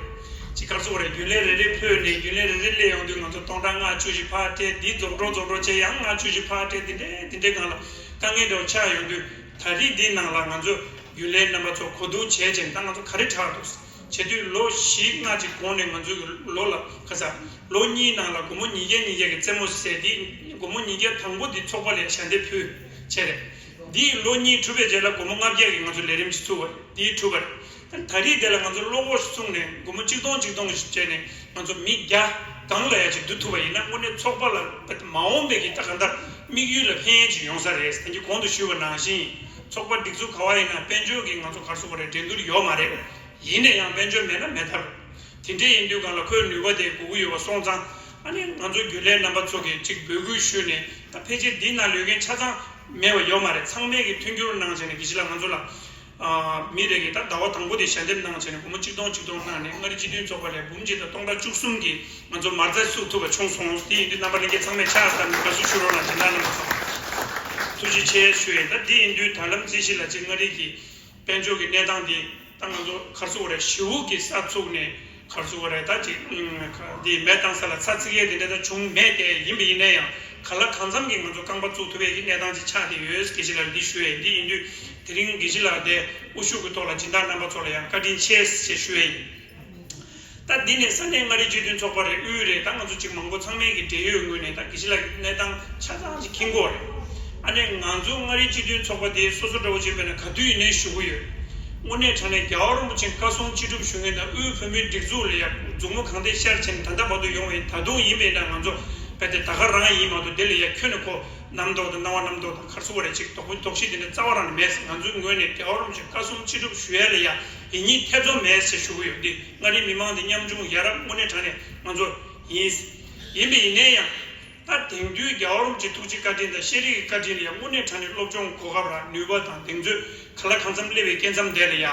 ཅིག་ག་རེ་ཟེར་དགོས་རེད། རྒྱུན་ལས་རེ་རེ་འཕོས་ནས་རྒྱུན་ལས་རེ་རེ་སླེབས་ཡོང་དུས་ང་ཚོ་སྟོང་ཕྲག་ལྔ་བཅུ་ཞིག་ཕར་སྤྲད། འདི་རྫོགས་འགྲོ་རྫོགས་འགྲོ་བྱས་ཡང་ལྔ་བཅུ་ཞིག་ཕར་སྤྲད། འདི་འདྲས་འདི་འདྲས་སྒང་ལ་དཀའ་ངལ་འདྲ་བོ་ཆགས་ཡོང་དུས་ད་རེས་འདི་ནང་ལ་ང་ཚོ་རྒྱུན་ལས་རྣམ་པ་ཚོ་གོ་བསྡུར་བྱས་བྱས་ནས་ད་ང་ཚོ་ག་རེ་དྲག་འདུག་བྱེད་དུས་ལོ་བཞི་ལྔ་ཅིག་གོང་ནས་ང་ཚོའི་ལོ་ལ་ག་ས་ལོ་གཉིས་ནང་ལ་སྒོར་མོ་ཉིས་བརྒྱ་ཉིས་བརྒྱ་གི་རྩེད་མོ་བཟས་ཏེ་སྒོར་མོ་ཉིས་བརྒྱ་དང་པོ་འདི་ཚོགས་པ་ལ་ཞལ་འདེབས་ཕུལ་བྱས་རེད། འདིའི་ལོ་གཉིས་གྲུབ་པའི་རྗེས་ལ་སྒོར་མོ་ལྔ་བརྒྱ་གི་ང་ཚོ་ལས་རིམ་ཞིག་བཙུགས་པ་རེད། འདིའི་གྲུབ་པ་རེད། ད་ད་རེས་དེ་ལ་ང་ཚོ་བློ་ཁོག་བསྲུངས་ནས་སྒོར་མོ་གཅིག་སྟོང་གཅིག་སྟོང་ཞིག་བྱས་ནས་ང་ཚོ་མི་བརྒྱ་སྒང་ལ་ཡ་ཅིག་བསྡུ་ཐུབ་པ་ཡིན་ན་དངོས་གནས་ཚོགས་པ་ལ་མ་འོངས་པའི་གི་ད་གང་ལྟར་དམིགས་ཡུལ་ལ་ཕན་ཡོན་ཅིག་ཡོང་ས་རེད། ད་གིན་གོང་དུ་ཞུས་པ་ནང་བཞིན་ཚོགས་པ་སྒྲིག་འཛུགས་ག་བ་ཡིན་ན་དཔལ་འབྱོར་གྱི་ང་ཚོ་ག་རེ་ཟེར་དགོས་རེད། འགྲན་བསྡུར་ཡོད་མ་རེད། ཡིན་ན་ཡང་དཔལ་འབྱོར་མེད་ན་མེད་ཐབས། དེ་འདྲས་ཡིན་དུས་སྒང་ལ་ཁོའི་ནུས་པ་དེ་དགོས་ཀྱི་ཡོད་པ་སོང་ཙང་ཨ་ནི་ང་ཚོ་རྒྱུན་ལས་རྣམ་པ་ཚོ་གིས་ཅིག་འབོད་སྐུལ་ཞུས་ནས་ད་ཕལ་ཆེར་འདི་ནང་ལུས་མཁན་ཆ་ཚང་མེད་པ་ཡོད་མ་རེད། ཚང་མས་ཀྱི་མཐུན་འགྱུར་གནང་བྱས་ནས་དགེ་བཤེས་ལགས་ང་ཚོ་ལ་ཨ་མི་རེ་གིས་ད་ཟླ་བ་དང་པོ་དེ་ཞལ་འདེབས་གནང་བྱས་ནས་སྒོར་མོ་གཅིག་སྟོང་གཅིག་སྟོང་གནང་ནས་མངའ་རིས་སྤྱི་མཐུན་ཚོགས་པ་ལ་འབུམ་གཅིག་དང་སྟོང་ཕྲག་བཅུ་གསུམ་གྱི་ང་ཚོ་མ་རྩ་བཙུགས་ཐུབ་པ་བྱུང་སོང་། དེ་ཡིན་དུས་རྣམ་པ་ལྷན་རྒྱས་ཚང་མས་ཕྱག་བརྡབས་ནས་དགའ་བསུ་ཞུ་རོགས་གནང་། སྦྱིན་བདག་རྣམ་པ་ཚོ་ཐུགས་རྗེ་ཆེ་ཞུ་ཡིན། ད་འདི་ཡིན་དུས་ད་ལམ་རྩིས་གཞི་ལ་ཅིག་མངའ་རིས་ཀྱི་དཔལ་འབྱོར་གྱི་གནས་སྟངས་འདི་ད་ང་ཚོ་ག་རེ་ཟེར་དགོས་རེད། ཞེ་པོ་གི་ས་ཚུགས་ནས་ག་རེ་ཟེར་དགོས་རེད། ད་ཅིག་འདི་མེ་བཏང་ས་ལ་ཚྭ་བརྩིགས་ཡས་དེ་འདྲ་ད་བྱུང་མེད་དེ། ཡིན་པ་ཡིན་ན་ཡང་གང་ལ་གང་འཚམ་གྱིས་ང་ཚོ་རྐང་པ་བཙུགས་ཐུབ་ཡས་ཀྱི་གནས་སྟངས་ཅིག་ཆགས་བསྡད་ཡོད། དགེ་བཤེས་ལགས་འདི་ཞུ་ཡས་ཡིན། འདི་ཡིན་དུས་དེ་རིང་དགེ་བཤེས་ལགས་དེ་དབུ་བཞུགས་ཀྱི་ཐོག་ལ་སྦྱིན་བདག་རྣམ་པ་ཚོ་ལ་ཡང་བཀའ་དྲིན་ཆེ་ཞེས་ཞུ་ཡས་ཡིན། ད་འདི་ནས་ས་གནས་མངའ་རིས་སྤྱི་མཐུན་ཚོགས་པ་རེད། དབུས་རེད། ད་ང་ཚོ་ཅིག་མང་པོ་ཚང་མས་ཀྱི་འབྲེལ་ཡོད་ངོས་ནས་ད་དགེ་བཤེས་ལགས་ཀྱི་གནས་སྟངས་ཆ་ཚང་ཅིག་མཁྱེན་གྱི་ཡོད་རེད། ཨ་ནི་ང་ཚོ་མངའ་རིས་སྤྱི་མཐུན་ཚོགས་པ་དེ་སོ་སོ་འདྲ་བོ་ཅིག་ཡིན་པ་ཡིན་ན་ག་དུས་ཡིན་ནའི་ཞུ་གི་ཡོད། དངོས་གནས་དྲང་གནས་རྒྱལ་བ་རིན་པོ་ཆེ་བཀའ་གསུང་ཅི་སྒྲུབ་ཞུ་མཁན་དང་དབུས་བོད་མིའི་སྒྲིག་འཛུགས་ལ་ཡ་མཛུབ་མོ་གང་ཐད་ཤར་ཕྱིན་ད་ལྟ་བར་དུ་ཡོང་བའི་ད་དུང་ཡིན་པ་ཡིན་ན་ང་ཚོ་རྦད་དེ་ད་ག་རང་ཡིན་མ་གཏོགས་དེ་ལ་ཡ་ཁྱོན་ནས་ཁོ་རྣམ་རྟོག་དང་སྣང་བ་རྣམ་རྟོག་དང་ག་རེ་ཟེར་དགོས་རེད། ཅིག་དོགས་པ་དོགས་གཞི་དེ་འདྲ་རྩ་བ་རང་ནས་མེད། ང་ཚོའི་ངོས་ནས་རྒྱལ་བ་རིན་པོ་ཆེ་བཀའ་གསུང་ཅི་སྒྲུབ་ཞུ་ཡ་ལ་ཡ་ཡིད་གཉིས་ཐེ་ཚོམ་མེད་ཟེར་ཞུ་གི་ཡོད། འདི་མངའ་རིས་མི་མང་དེ་ཉམ་ཆུང་ཡ་རབས་དངོས་གནས་དྲང་གནས་ང་ཚོ་ཡིན། ཡིན་པ་ཡིན་ནའི་ཡང་ད་དེང་དུས་རྒྱལ་བ་རིན་པོ་ཆེའི་ཐུགས་རྗེ་བཀའ་དྲིན་དང་ཤེས་རིག་གི་བཀའ་དྲིན་ལ་ཡང་དངོས་གནས་དྲང་གནས་སློབ་སྦྱོང་གོ་སྐབས་རག་ནུས་པ་དང་གདེང་ཚོད་གང་ལ་གང་འཚམ་སླེབས་པའི་སྐྱེ་མཚམས་དེ་ལ་ཡ།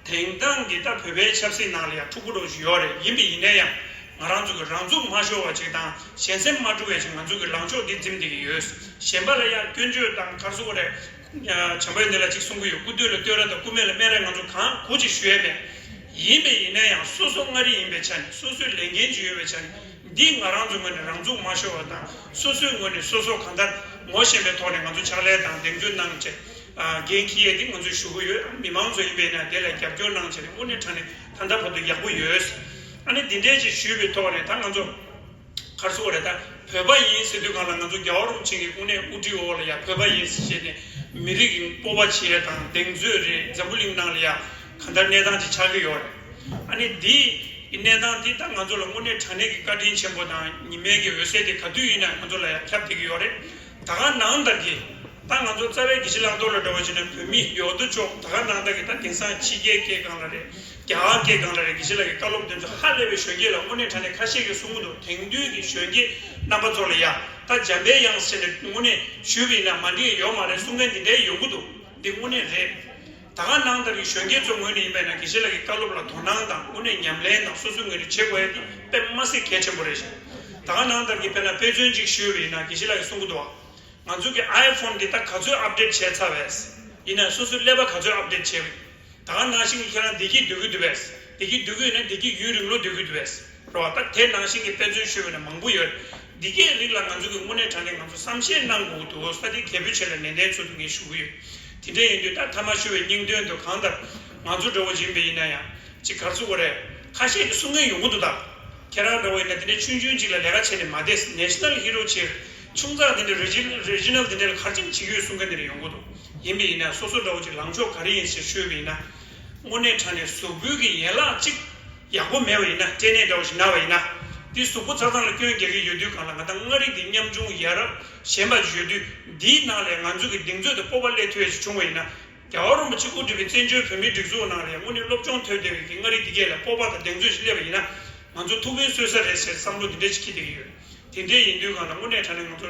དེང་སང་གི་ད་བོད་པའི་ཆབ་སྲིད་ནང་ལ་ཡང་འཁྲུག་པོ་འདྲ་ཞིག་ཡོད་རེད། ཡིན་པ་ཡིན་ན་ཡང་ང་རང་ཚོ་གི་རང་ཚུགས་མ་ཤོར་བ་ཅིག་དང་གཞན་སེམས་མ་འཁྲུག་པ་ཅིག་ང་ཚོ་གི་ལངས་ཕྱོགས་འདི་འཛིན་བསྡད་ཀྱི་ཡོད། གཞན་པ་ལ་ཡང་སྐྱོན་བརྗོད་དང་ག་རེ་ཟེར་དགོས་རེད། བྱམས་པ་ཡོན་ཏན་ལགས་ཅིག་གསུང་གི་ཡོད། སྐུ་དུས་ལ་བསྟོད་ར་དང་སྐུ་སྨད་ལ་སྨད་ར་ང་ཚོ་གང་དགོས་ཅིག་ཞུ་ཡས་མེད། ཡིན་པས་ཡིན་ན་ཡང་སོ་སོ་མངའ་རིས་ཡིན་པའི་ཆ་ནས་སོ་སོའི་ལས་འགན་ཅིག་ཡོད་པའི་ཆ་ནས་འདི་ང་རང་ཚོའི་ངོས་ནས་རང་ཚུགས་མ་ཤོར་བ་དང་སོ་སོའི་ངོས་ནས་སོ་སོ་གང་ལྟར་ངོ་ཤེས་པའི་ཐོག་ནས་ང་ཚོ་ཕྱག་ལས་དང་གདེང་ཚོད་གནང་བྱས་འགན་འཁྱེར་ཡས་འདི་ང་ཚོས་ཞུ་གི་ཡོད། མི་མང་ཚོ་ཡིན་པས་ན་དེ་ལ་རྒྱབ་སྐྱོར་གནང་བྱས་ནས་དངོས་གནས་དྲང་གནས་ད་ལྟ་བར་དུ་ཡག་པོ་ཡོད། ཨ་ནི་འདི་འདྲས་ཅིག་ཞུས་པའི་ཐོག་ནས་ད་ང་ཚོ་ག་རེ་ཟེར་དགོས་རེད། ད་བོད་པ་ཡིན་ཟེར་དུས་སྒང་ལ་ང་ཚོ་རྒྱལ་བ་རིན་པོ་ཆེ་གི་དངོས་གནས་དབུ་ཁྲིད་འོག་ལ་ཡ་བོད་པ་ཡིན་ཟེར་བྱས་ནས་མི་རིགས་ཀྱི་སྤོབས་པ་བྱེད་ཡ་དང་གདེང་ཚོད་རེད། འཛམ་བུ་གླིང་ནང་ལ་ཡ་གང་ལྟར་གནས་སྟངས་ཅིག་ཆགས་ཀྱི་ཡོད་རེད། ཨ་ནི་འདི་གི་གནས་སྟངས་འདི་ད་ང་ཚོ་ལ་དངོས་གནས་དྲང་གནས་ཀྱི་བཀའ་དྲིན་ཆེན་པོ་དང་ཉི་མའི་གི་འོད་ཟེར་དེ་ག་དུས་ཡིན་ན་ང་ཚོ་ལ་ཡ་ཁྱབ་བསྡད་ཀྱི་ཡོད་རེད། ད་ག་ནང་ལྟར་གྱི་ད་ང་ཚོ་རྩ་བའི་དགེ་བཤེས་ལགས་མདོ་ལ་འགྲོ་བ་བྱས་ན་བོད་མི་ཡོད་དོ་ཅོག་ད་ག་ནང་ལྟར་གྱི་ད་དེང་སང་ཕྱི་རྒྱལ་སྐད་སྒང་ལ་རེད། རྒྱ་གར་སྐད་སྒང་ལ་རེད། དགེ་བཤེས་ལགས་ཀྱི་བཀའ་སློབ་དེ་ཚོ་ཧ་ལས་པའི་གཞོན་སྐྱེས་ལ་དངོས་གནས་དྲང་གནས་ཁ་ཤས་ཀྱིས་གསུང་གི་འདུག་དེང་དུས་ཀྱི་གཞོན་སྐྱེས་རྣམ་པ་ཚོ་ལ་ཡ་ད་འཇམ་པའི་དབྱངས་ཟེར་ནས་དངོས་གནས་ཞུས་པ་ཡིན་ན་མ་འགྲིག་ཡོད་མ་རེད་གསུང་མཁན་འདི་འདྲའི་ཡོང་གི་འདུག་འདི་དངོས་གནས་རེད། ད་ག་ནང་ལྟར་གྱི་གཞོན་སྐྱེས་ཚོ་ངོས་ནས་ཡིན་པས་ན་དགེ་བཤེས་ལགས་ཀྱི་བཀའ་སློབ་ལ་དོ་སྣང་དང་དངོས་གནས་ཉམས་ལེན་དང་སོ་སོའི་ངོས་ནས་བྱེད་དགོས་ཡ་དེ་དཔེ་མ་སྲིད་གལ་ཆེན་པོ་རེད་ཤག་ད་ག་ནང་ལྟར་གྱི་དཔེར་ན་དཔེ་མཚོན་གཅིག་ཞུས་པ་ཡིན་ན་དགེ་བཤེས་ལགས་ཀྱིས་གསུང་གི་འདུག་བ། ང་ཚོ་གི་ཨའི་ཕོན་འདི་ད་ག་ཚོད་ཨབ་ཌེཊ་བྱས་ཚར་བས། ཡིན་ན་སོ་སོའི་ཀླད་པ་ག་ཚོད་ཨབ་ཌེཊ་བྱས་པ་ཡིན། ད་ག་ནང་བཞིན་གྱི་ཁྱེད་རང་བདེ་སྐྱིད་སྡོད་ཀྱི་འདུག་བས། བདེ་སྐྱིད་སྡོད་ཀྱི་ཡོད་ན་བདེ་སྐྱིད་ཡུན་རིང་ལོ་སྡོད་ཀྱི་འདུག་བས། རེད་བ། ད་དེ་ནང་བཞིན་གྱི་དཔེ་མཚོན་ཞུས་པ་ན་མང་པོ་ཡོད། འདི་གའི་རིགས་ལ་ང་ཚོ་གི་དངོས་གནས་དྲང་གནས་ང་ཚོ་བསམ་ཤེས་གནང་དགོས་འདུག་ས་དེ་གལ་པོ་ཆེ་ལ་ནན་ཏན་ཚུལ་དུ་ངས་ཞུ་གི་ཡོད། དེ་འདྲ་ཡིན་དུས་ད་ཐ་མ་ཞུ་བའི་སྙིང་དོན་དུ་གང་ལྟར་ང་ཚོ་འདྲ་བོ་ཡིན་པ་ཡིན་ན་ཡང་ཅིག་ག་རེ་ཟེར་དགོས་རེད། ཁ་ཤས་ཀྱིས་གསུང་མཁན་ཡོང་གི་འདུག་ད་ཁྱེད་རང་འདྲ་བོ་ཡིན་ན་དེ་འདྲའི་ཆུང་ཆུང་ཅིག་ལ་ལས་ཀ་བྱས་ནས་མ་བསྡད། ནེ་ཤ་ནལ་ཧི་རོ་བྱས། ཆུང་ཙག་དེ་འདྲའི་རི་ཇི་རི་ཇི་ནལ་དེ་འདྲའི་ལ་ག་རེ་བྱེད་ཀྱི་ཡོད་གསུང་མཁན་དེ་འདྲ་ཡོང་གི་འདུག་ཡིན་པ་ཡིན་ན་སོ་སོ་འདྲ་བོ་ཅིག་ལངས་ཕྱོགས་ག་རེ་ཡིན་ཞེས་ཤོད་པ་ཡིན་ན། དངོས་གནས་དྲང་གནས་གཟུགས་པོའི་གི་ཡན་ལག་ཅིག་ཡག་པོ་མེད་པ་ཡིན་ན། སྐྲན་ནད་འདྲ་བོ་ཞིག་ན་བ་ཡིན་ན། འདི་གཟུགས་པོ་ཚང་ཚང་ལ་སྐྱོན་རྒྱག་གི་ཡོད་དུས་སྒང་ལ་ང་ད་མངའ་རིས་འདི་ཉམ་ཆུང་ཡ་རབས་ཞན་པ་ཅིག་ཡོད་དུས་འདིའི་ནང་ལ་ང་ཚོ་གི་གདེང་ཚོད་དང་སྤོབས་པ་སླེབས་ཐུབ་ཡ་ཞིག་བྱུང་བ་ཡིན་ན། རྒྱལ་བ་རིན་པོ་ཆེ་དབུ་ཁྲིད་པའི་བཙན་བྱོལ་བོད་མིའི་སྒྲིག་འཛུགས་ནང་ལ་ཡང་དངོས་གནས་སློབ་སྦྱོང་ཐོབ་བསྡད་པའི་གི་མངའ་རིས་འདི་གས་ལ་སྤོབས་པ་དང་གདེང་ཚོད་ཞིག་སླེབས་པ་ཡིན་ན། ང་ཚོ་ཐུགས་ཕན་གསོས་ས་རེད་ཟེར་བསམ་བློ་འདི་འདྲ་ཞིག་འཁྱེར་བསྡད་ཀྱི་ཡོད། དེ་འདྲ་ཡིན་དུས་སྒང་ལ་དངོས་གནས་དྲང་གནས་ང་ཚོ་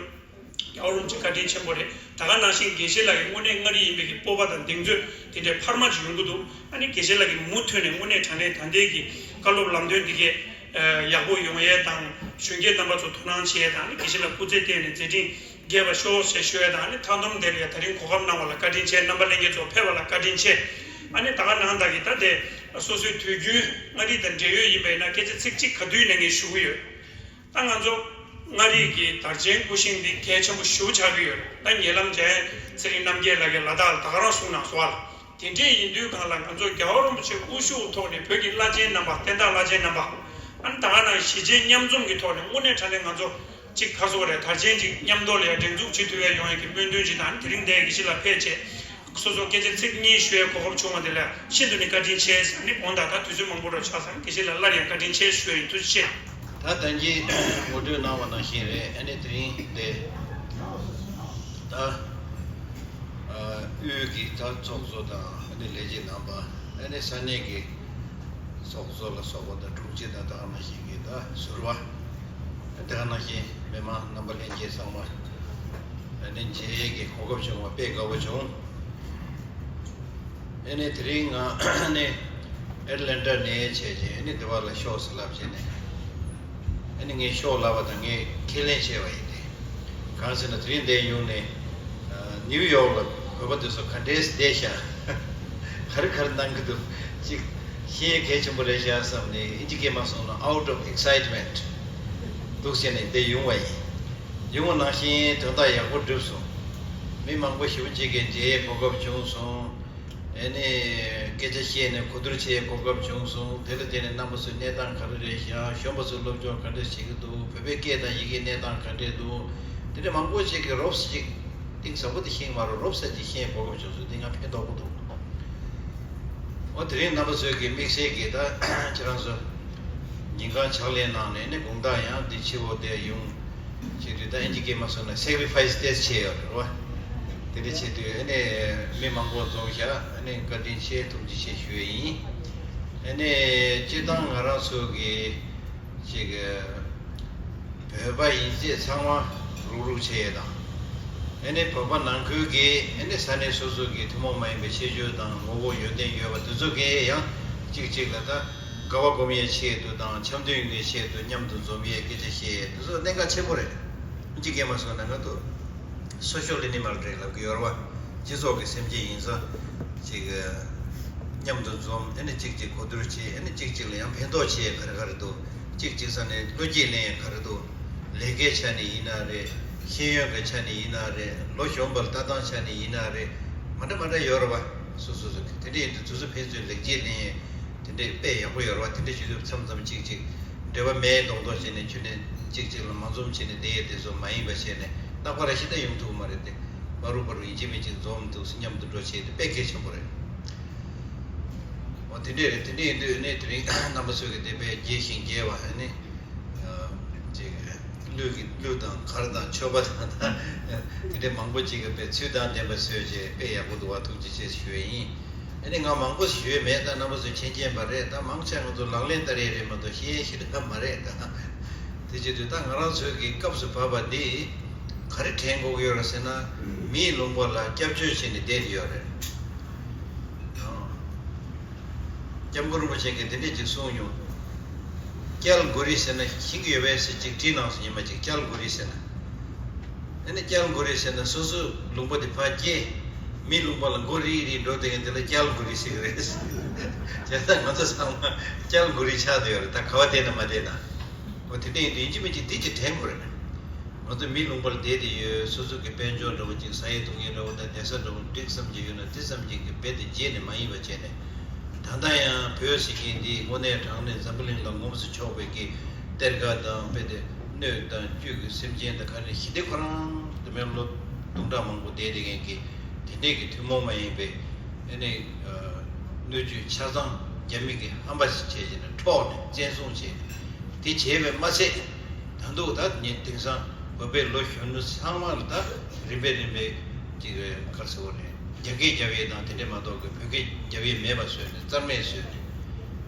རྒྱལ་བ་རིན་པོ་ཆེ་བཀའ་དྲིན་ཆེན་པོ་རེད། ད་ག་ནང་བཞིན་དགེ་བཤེས་ལགས་ཀྱི་དངོས་གནས་མངའ་རིས་ཡིན་པའི་གི་སྤོབས་པ་དང་གདེང་ཚོད་དེ་འདྲའི་འཕར་མ་ཅིག་ཡོང་གི་འདུག་ཨ་ནི་དགེ་བཤེས་ལགས་ཀྱིས་མུ་མཐུད་ནས་དངོས་གནས་དྲང་གནས་ད་ལྟའི་གི་བཀའ་སློབ་ལམ་སྟོན་འདི་གས་ཡག་པོ་ཡོང་ཡས་དང་གཞོན་སྐྱེས་རྣམ་པ་ཚོ་དོ་སྣང་བྱེད་ཡས་དང་ཨ་ནི་དགེ་བཤེས་ལགས་སྐུ་ཚེ་བརྟན་ནས་མཛད་འཕྲིན་རྒྱས་པ་ཤོག་ཞེས་ཞུ་ཡས་དང་ཨ་ནི་མཐའ་སྡོམ་དེ་ལ་ཡ་ད་རིང་གོ་སྐབས་གནང་བ་ལ་བཀའ་དྲིན་ཆེ། རྣམ་པ་ལྷན་རྒྱས་ཚོ་ཕེབས་པ་ལ་བཀའ་དྲིན་ཆེ། ཨ་ནི་ད་ག་ནང་བདག་གིས་ད་དེ་སོ་སོའི་དུས་རྒྱུན་མངའ་རིས་དང་འབྲེལ་ཡོད་ཡིན་པས་ན་སྐད་ཆ་ཚིག་གཅིག་ག་དུས་ནས་ངས་ཞུ་གི་ཡོད། ད་ང་ཚོ་མངའ་རིས་ཀྱི་དར་ཆེན་སྐུ་བཞེངས་འདི་གལ་ཆེན་པོ་ཞེ་པོ་ཆགས་ཀྱི་ཡོད་རེད། ད་ཉེ་ལམ་འཇམ་དབྱངས་ཚེ་རིང་རྣམ་རྒྱལ་ལགས་ཀྱིས་ལ་དྭགས་ལ་ད་ག་རང་གསུངས་གནང་སོང་བ་ལ། དེ་འདྲས་ཡིན་དུས་སྒང་ལ་ང་ཚོ་རྒྱལ་བ་རིན་པོ་ཆེ་དབུ་བཞུགས་ཐོག་ནས་བོད་ཀྱི་བླ་ཆེན་རྣམ་པ་བསྟན་བདག་བླ་ཆེན་རྣམ་པ་ཨ་ནི་ད་ག་ནང་གཞིས་བྱེས་མཉམ་འཛོམས་ཀྱི་ཐོག་ནས་དངོས་གནས་དྲང་གནས་ང་ཚོ་གཅིག་ག་རེ་ཟེར་དགོས་རེད། དར་ཆེན་གཅིག་མཉམ་དུ་ལ་ཡ་སྒྲེང་འཛུགས་བྱེད་ཐུབ་ཡ་ཡོང་ཡ་གི་སྨོན་འདུན་གཅིག་དང་དེ་རིང་འདིར་དགེ་བཤེས་ལགས་ཕེབས་བྱས། སོ་སོ་སྐད་ཆ་ཚིག་གཉིས་ཤོད་གོ་སྐབས་བྱུང་བ་དེ་ལ་ཤིན་ཏུ་ནས་བཀའ་དྲིན་ཆེ་ཟེར་ནས། འོ་ད་ད་དུས་ཚོད་མང་པོ་རོ་ཆགས་སོང་། དགེ་བཤེས་ལགས་སླར་ཡང་བཀའ་དྲིན་ཆེ་ཞུ་ཡིན། ཐུགས་རྗེ་ཆེ། ད་ལྟ་གྱི་ངོ་སྤྲོད་གནང་བ་ནང་བཞིན་རེད། ཨ་ནི་དེ་རིང་འདི་ད་དབུས་ཀྱི་ད་ཚོགས་གཙོ་དང་ཨ་ནི་ལས་བྱེད་རྣམ་པ། ཨ་ནི་ས་གནས་ཀྱི་ཚོགས་གཙོ་ལ་སོགས་པ་དང་དྲུང་ཆེ་དང་ད་ག་ནང་བཞིན་གྱི་ད་ཟུར་པ། དེ་ག་ནང་བཞིན་མི་མང་རྣམ་པ་ལྷན་རྒྱས་ཚང་མ་ཨ་ནི་མཇལ་ཡས་ཀྱི་གོ་སྐབས་བྱུང་བ་དཔེ་དགའ་པོ་བྱུང་། ཨ་ནི་དེ་རིང་ང་ཨ་ནི་ཨེ་ཊ་ལན་ཊ་ནས་བྱས་རྗེས་ཨ་ནི་འདི་བར་ལ་ཤོག་ཟེར་ལབ་བྱས་ནས། ཨ་ནི་ངས་ཤོག་ལབ་པ་དང་ངས་ཁས་ལེན་བྱས་པ་ཡིན་ཏེ། གང་ཟེར་ན་དེ་རིང་འདིར་ཡོང་ནས་ནིའུ་ཡོག་ལ་བོད་པ་དེ་ཚོ་ག་འདྲས་བསྡད་ཤག་ག་རེ་ག་རེ་གནང་གི་འདུག་ཅིག་ཤེས་ཡས་གལ་ཆེན་པོ་རེད་ཤག་བསམ་ནས་ཨིན་ཇི་སྐད་མ་སོང་ན་out of excitement འདུག་བྱས་ནས་འདིར་ཡོང་བ་ཡིན། ཡོང་བ་ནང་བཞིན་དོན་དག་ཡག་པོ་འགྲུབ་སོང་། མི་མང་པོ་ཞེ་པོ་ཅིག་གིས་མཇལ་ཡས་གོ་སྐབས་བྱུང་སོང་། ཨ་ནི་སྐད་ཆ་བཤད་ནས་གོ་བསྡུར་བྱེད་གོ་སྐབས་བྱུང་སོང་། དེ་ལ་བརྟེན་ནས་རྣམ་པ་ཚོའི་གནས་སྟངས་ག་རེ་རེད་ཤག་གཞོན་པ་ཚོས་སློབ་སྦྱོང་ག་འདྲ་བྱེད་ཀྱི་འདུག་བོད་པའི་སྐད་དང་ཡི་གེའི་གནས་སྟངས་ག་འདྲས་འདུག་དེ་འདྲ་མང་པོ་ཞིག་གིས་རོབ་ཙམ་ཅིག་གཏིང་ཟབ་པོ་དེ་ཤེས་མ་རེད། རོབ་ཙམ་ཅིག་ཤེས་གོ་སྐབས་བྱུང་སོང་། འདི་ང་ཕན་ཐོགས་པོ་འདུག་འོ་དེ་རིང་རྣམ་པ་ཚོས་ཀྱི་དམིགས་བསལ་གྱིས་ད་ཁྱེད་རང་ཚོ་ཉིན་གང་ཕྱག་ལས་གནང་ནས་ནི་དགོང་དག་ཡང་འདི་ཕྱི་པོ་དེ་ཡོང་བྱེད་དུས་ད་ཨིན་ཇི་སྐད་མ་སོང་ན་སེག་རི་ཕ་ཡི་སི་ཏོག་ཙམ་བྱས་ཡོད་རེད་བ། དེ་འདྲ་བྱེད་དུས་ཨ་ནི་མི་མང་པོ་འཛོམས་ཤག་ཨ་ནི་བཀའ་དྲིན་ཆེ་ཐུགས་རྗེ་ཆེ་ཞུ་ཡས་ཡིན། ཨ་ནི་སྤྱིར་བཏང་ང་རང་ཚོ་གི་ཅིག་བོད་པ་ཡིན་ཚད་ཚང་མ་རུག་རུག་བྱས་ཡས་དང་། ཨ་ནི་བོད་པ་ནང་ཁུལ་གྱི་ཨ་ནི་ས་གནས་སོ་སོ་གི་ཐུན་མོང་མ་ཡིན་པའི་ཁྱད་ཆོས་དང་ངོ་བོ་ཡོན་ཏན་ཡོད་པ་དེ་ཚོ་གིས་ཡང་གཅིག་གཅིག་ལ་ད་དགའ་བ་སྒོམ་ཡས་ཆེད་དུ་དང་འཆམ་མཐུན་ཡོང་ཡས་ཆེད་དུ་མཉམ་དུ་འཛོམས་ཡས་སྐད་ཆ་བཤད་ཡས་དེ་ཚོ་གནད་འགག་ཆེན་པོ་རེད། ཨིན་ཇི་སྐད་མ་སོང་ན་ང་ཚོ་སོ་ཤལ་ཨེ་ནི་མལ་རེད་ལབ་ཀྱི་ཡོད་རེད་བ། སྤྱི་ཚོགས་ཀྱི་སེམས་ཅན་ཡིན་ཙང་ཅིག་མཉམ་དུ་འཛོམས། ཨེ་ནི་གཅིག་གཅིག་གོ་བསྡུར་བྱེད། ཨེ་ནི་གཅིག་གཅིག་ལ་ཡང་ཕན་ཐོགས་བྱེད་ག་རེ་ག་རེ་འདུག་གཅིག་གཅིག་ས་ནས་བློ་སྐྱེད་ལེན་ཡ་ག་རེ་འདུག་ལས་ཀའི་ཆ་ནས་ཡིན་ན་རེད། ཤེས་ཡོན་གྱི་ཆ་ནས་ཡིན་ན་རེད། ལོ་གཞོན་པ་ལ་ལྟ་སྟངས་ཆ་ནས་ཡིན་ན་རེད། མ་འདྲ་མ་འདྲ་ཡོད་རེད་བ། སོ་སོ་སོ་དེ་འདྲ་ཡིན་དུས་སོ་སོ་ཕན་ཚུན་ལེགས་སྐྱེས་ལེན་ཡ་དེ་འདྲ་དཔེ་ཡག་པོ་ཡོད་རེད་བ། དེ་འདྲ་བྱེད་དུས་མཚམས་མཚམས་གཅིག་གཅིག་འབྲེལ་བ་མེད་མདོག་མདོག་བྱས་ནས་ཁྱོད་ནས་གཅིག་གཅིག་ལ་མ་འཛོམས་བྱས་ནས་བསྡད་ཡས་དེ་ཚོ་མ་ཡིན་པ་བྱས་ནས་རྟག་པར་ཤི་ད་ཡོང་ཐུབ་ཀྱི་མ་རེད་དེ། བར་རུ་བར་རུ་ཡིན་གཅིག་མིན་གཅིག་འཛོམས་འདུག་སེ་མཉམ་དུ་འགྲོ་བྱས་དེ་དཔེ་གལ་ཆེན་པོ་རེད། འོ་དེ་འདྲས་རེད། དེ་འདྲས་ཡིན་དུས་ནས་དེ་རིང་རྣམ་པ་ཚོས་ཀྱི་དེ་དཔེ་རྒྱས་ཤིང་རྒྱས་པ་ནི་ཅིག་གླུ་གི་གླུ་དང་གར་དང་མཆོད་པ་དང་དེ་འདྲས་མང་པོ་ཅིག་གི་དཔེ་ཚུལ་དང་ལྡན་པ་བཟོས་བྱས་དཔེ་ཡག་པོ་འདུག་བ། ཐུགས་རྗེ་ཆེ་ཞུ་བ་ཡིན། ཨ་ནི་ང་མང་པོ་ཞུས་མེད། ད་རྣམ་པ་ཚོས་མཁྱེན་མཁྱེན་པ་རེད། ད་མང་ཆེ་ང་ཚོ་ལག་ལེན་བསྟར་ཡས་རེད་མ་གཏོགས་ཤེས་ཡས་ཞེ་དྲག་མ་རེད་ད། དེ་བྱེད་དུས་ད་ང་རང་ཚོའི་གི་སྐབས་སུ་བབས་པ་འདི་ག་རེ་དྲན་དགོས་ཀྱི་ཡོད་རེད་ཟེར་ན། མིའི་ལུང་པ་ལ་སྐྱབས་བཅོལ་བྱས་ནས་བསྡད་ཡོད་རེད། སྐྱབས་མགོན་རིན་པོ་ཆེ་གིས་འདི་འདྲས་ཅིག་གསུངས་མྱོང་། སྐྱལ་དགོས་རེད་ཟེར་ན་ཤེས་ཀྱི་ཡོད་པས་ཟེར་ཅིག་བྲིས་གནང་སོང་། ཉི་མ་ཅིག་སྐྱལ་དགོས་རེད་ཟེར་ན། ཨ་ནི་སྐྱལ་དགོས་རེད་ཟེར་ན་སོ་སོའི་ལུང་པ་དེ་ཕར་སྐྱེལ། མིའི་ལུང་པ་ལ་མགོ་རིལ་རིལ་འགྲོ་བསྡད་མཁན་དེ་ལ་སྐྱལ་དགོས་རེད་ཟེར་གི་རེད། བྱས་ཙང་ང་ཚོ་ཚང་མ་སྐྱལ་དགོས་རེད་ཆགས་བསྡད་ཡོད་རེད། ད་ག་བ་བསྡད་ན་མ་བསྡད་ན། འོ་དེ་འདྲ་ཡིན་དུས་ཡིན་གཅིག་མིན་གཅིག་འདི་ཅིག་དྲན་དགོས་རེད། ང་ཚོ་མིའི་ལུང་པར་བསྡད་དེ་ཡོད། སོ་སོ་གི་དཔལ་འབྱོར་འདྲ་བོ་ཅིག་ཟ་ཡས་འཐུང་ཡས་འདྲ་བོ་དང་བསྡད་ས་འདྲ་བོ་འགྲིག་བསམ་གྱི་ཡོད་ན་འགྲིག་བསམ་གྱི་གི་རྦད་དེ་བརྗེད་ནས་མ་ཡིན་པ་བྱས་ནས། ད་ལྟ་ཡང་བོད་ཟེར་མཁན་འདི་དངོས་གནས་དྲང་གནས་འཛམ་བུ་གླིང་ལ་ངོམས་སུ་ཆོག་པའི་གི་གཏེར་ཁ་དང་རྦད་དེ་སྣོད་དང་བཅུད་ཀྱི་སེམས་ཅན་དང་ག་རེ་ཞི་བདེ་ཁོ་རང་དུ་མའི་ལོ་དུང་གྲངས་མང་པོ་བསྡད་དེ་མཁན་གི་དེ་འདྲས་ཀྱི་ཐུན་མོང་མ་ཡིན་པའི་ཨ་ནི་སྣོད་བཅུད་ཆ་ཚང་རྒྱ་མི་གི་ཧམ་པ་ཞིག་བྱས་བྱས་ནས་འཕྲོག་ནས་བཙན་བཟུང་བྱས་ནས་དེ་བྱས་པས་མ་ཚད། ད་དུང་ད་ངས་དེང་སང་བོད་པའི་ལོ་གཞོན་ནུ་ཚང་མ་ལ་ད་རིམ་པས་རིམ་པས་ཅིག་ག་རེ་ཟེར་དགོས་རེད། རྒྱ་སྐད་རྒྱབ་ཡས་དང་དེ་འདྲས་མ་གཏོགས་ཀྱི་བོད་སྐད་རྒྱབ་ཡས་མེད་པ་བཟོས་ནས་རྩ་མེད་བཟོས་ནས།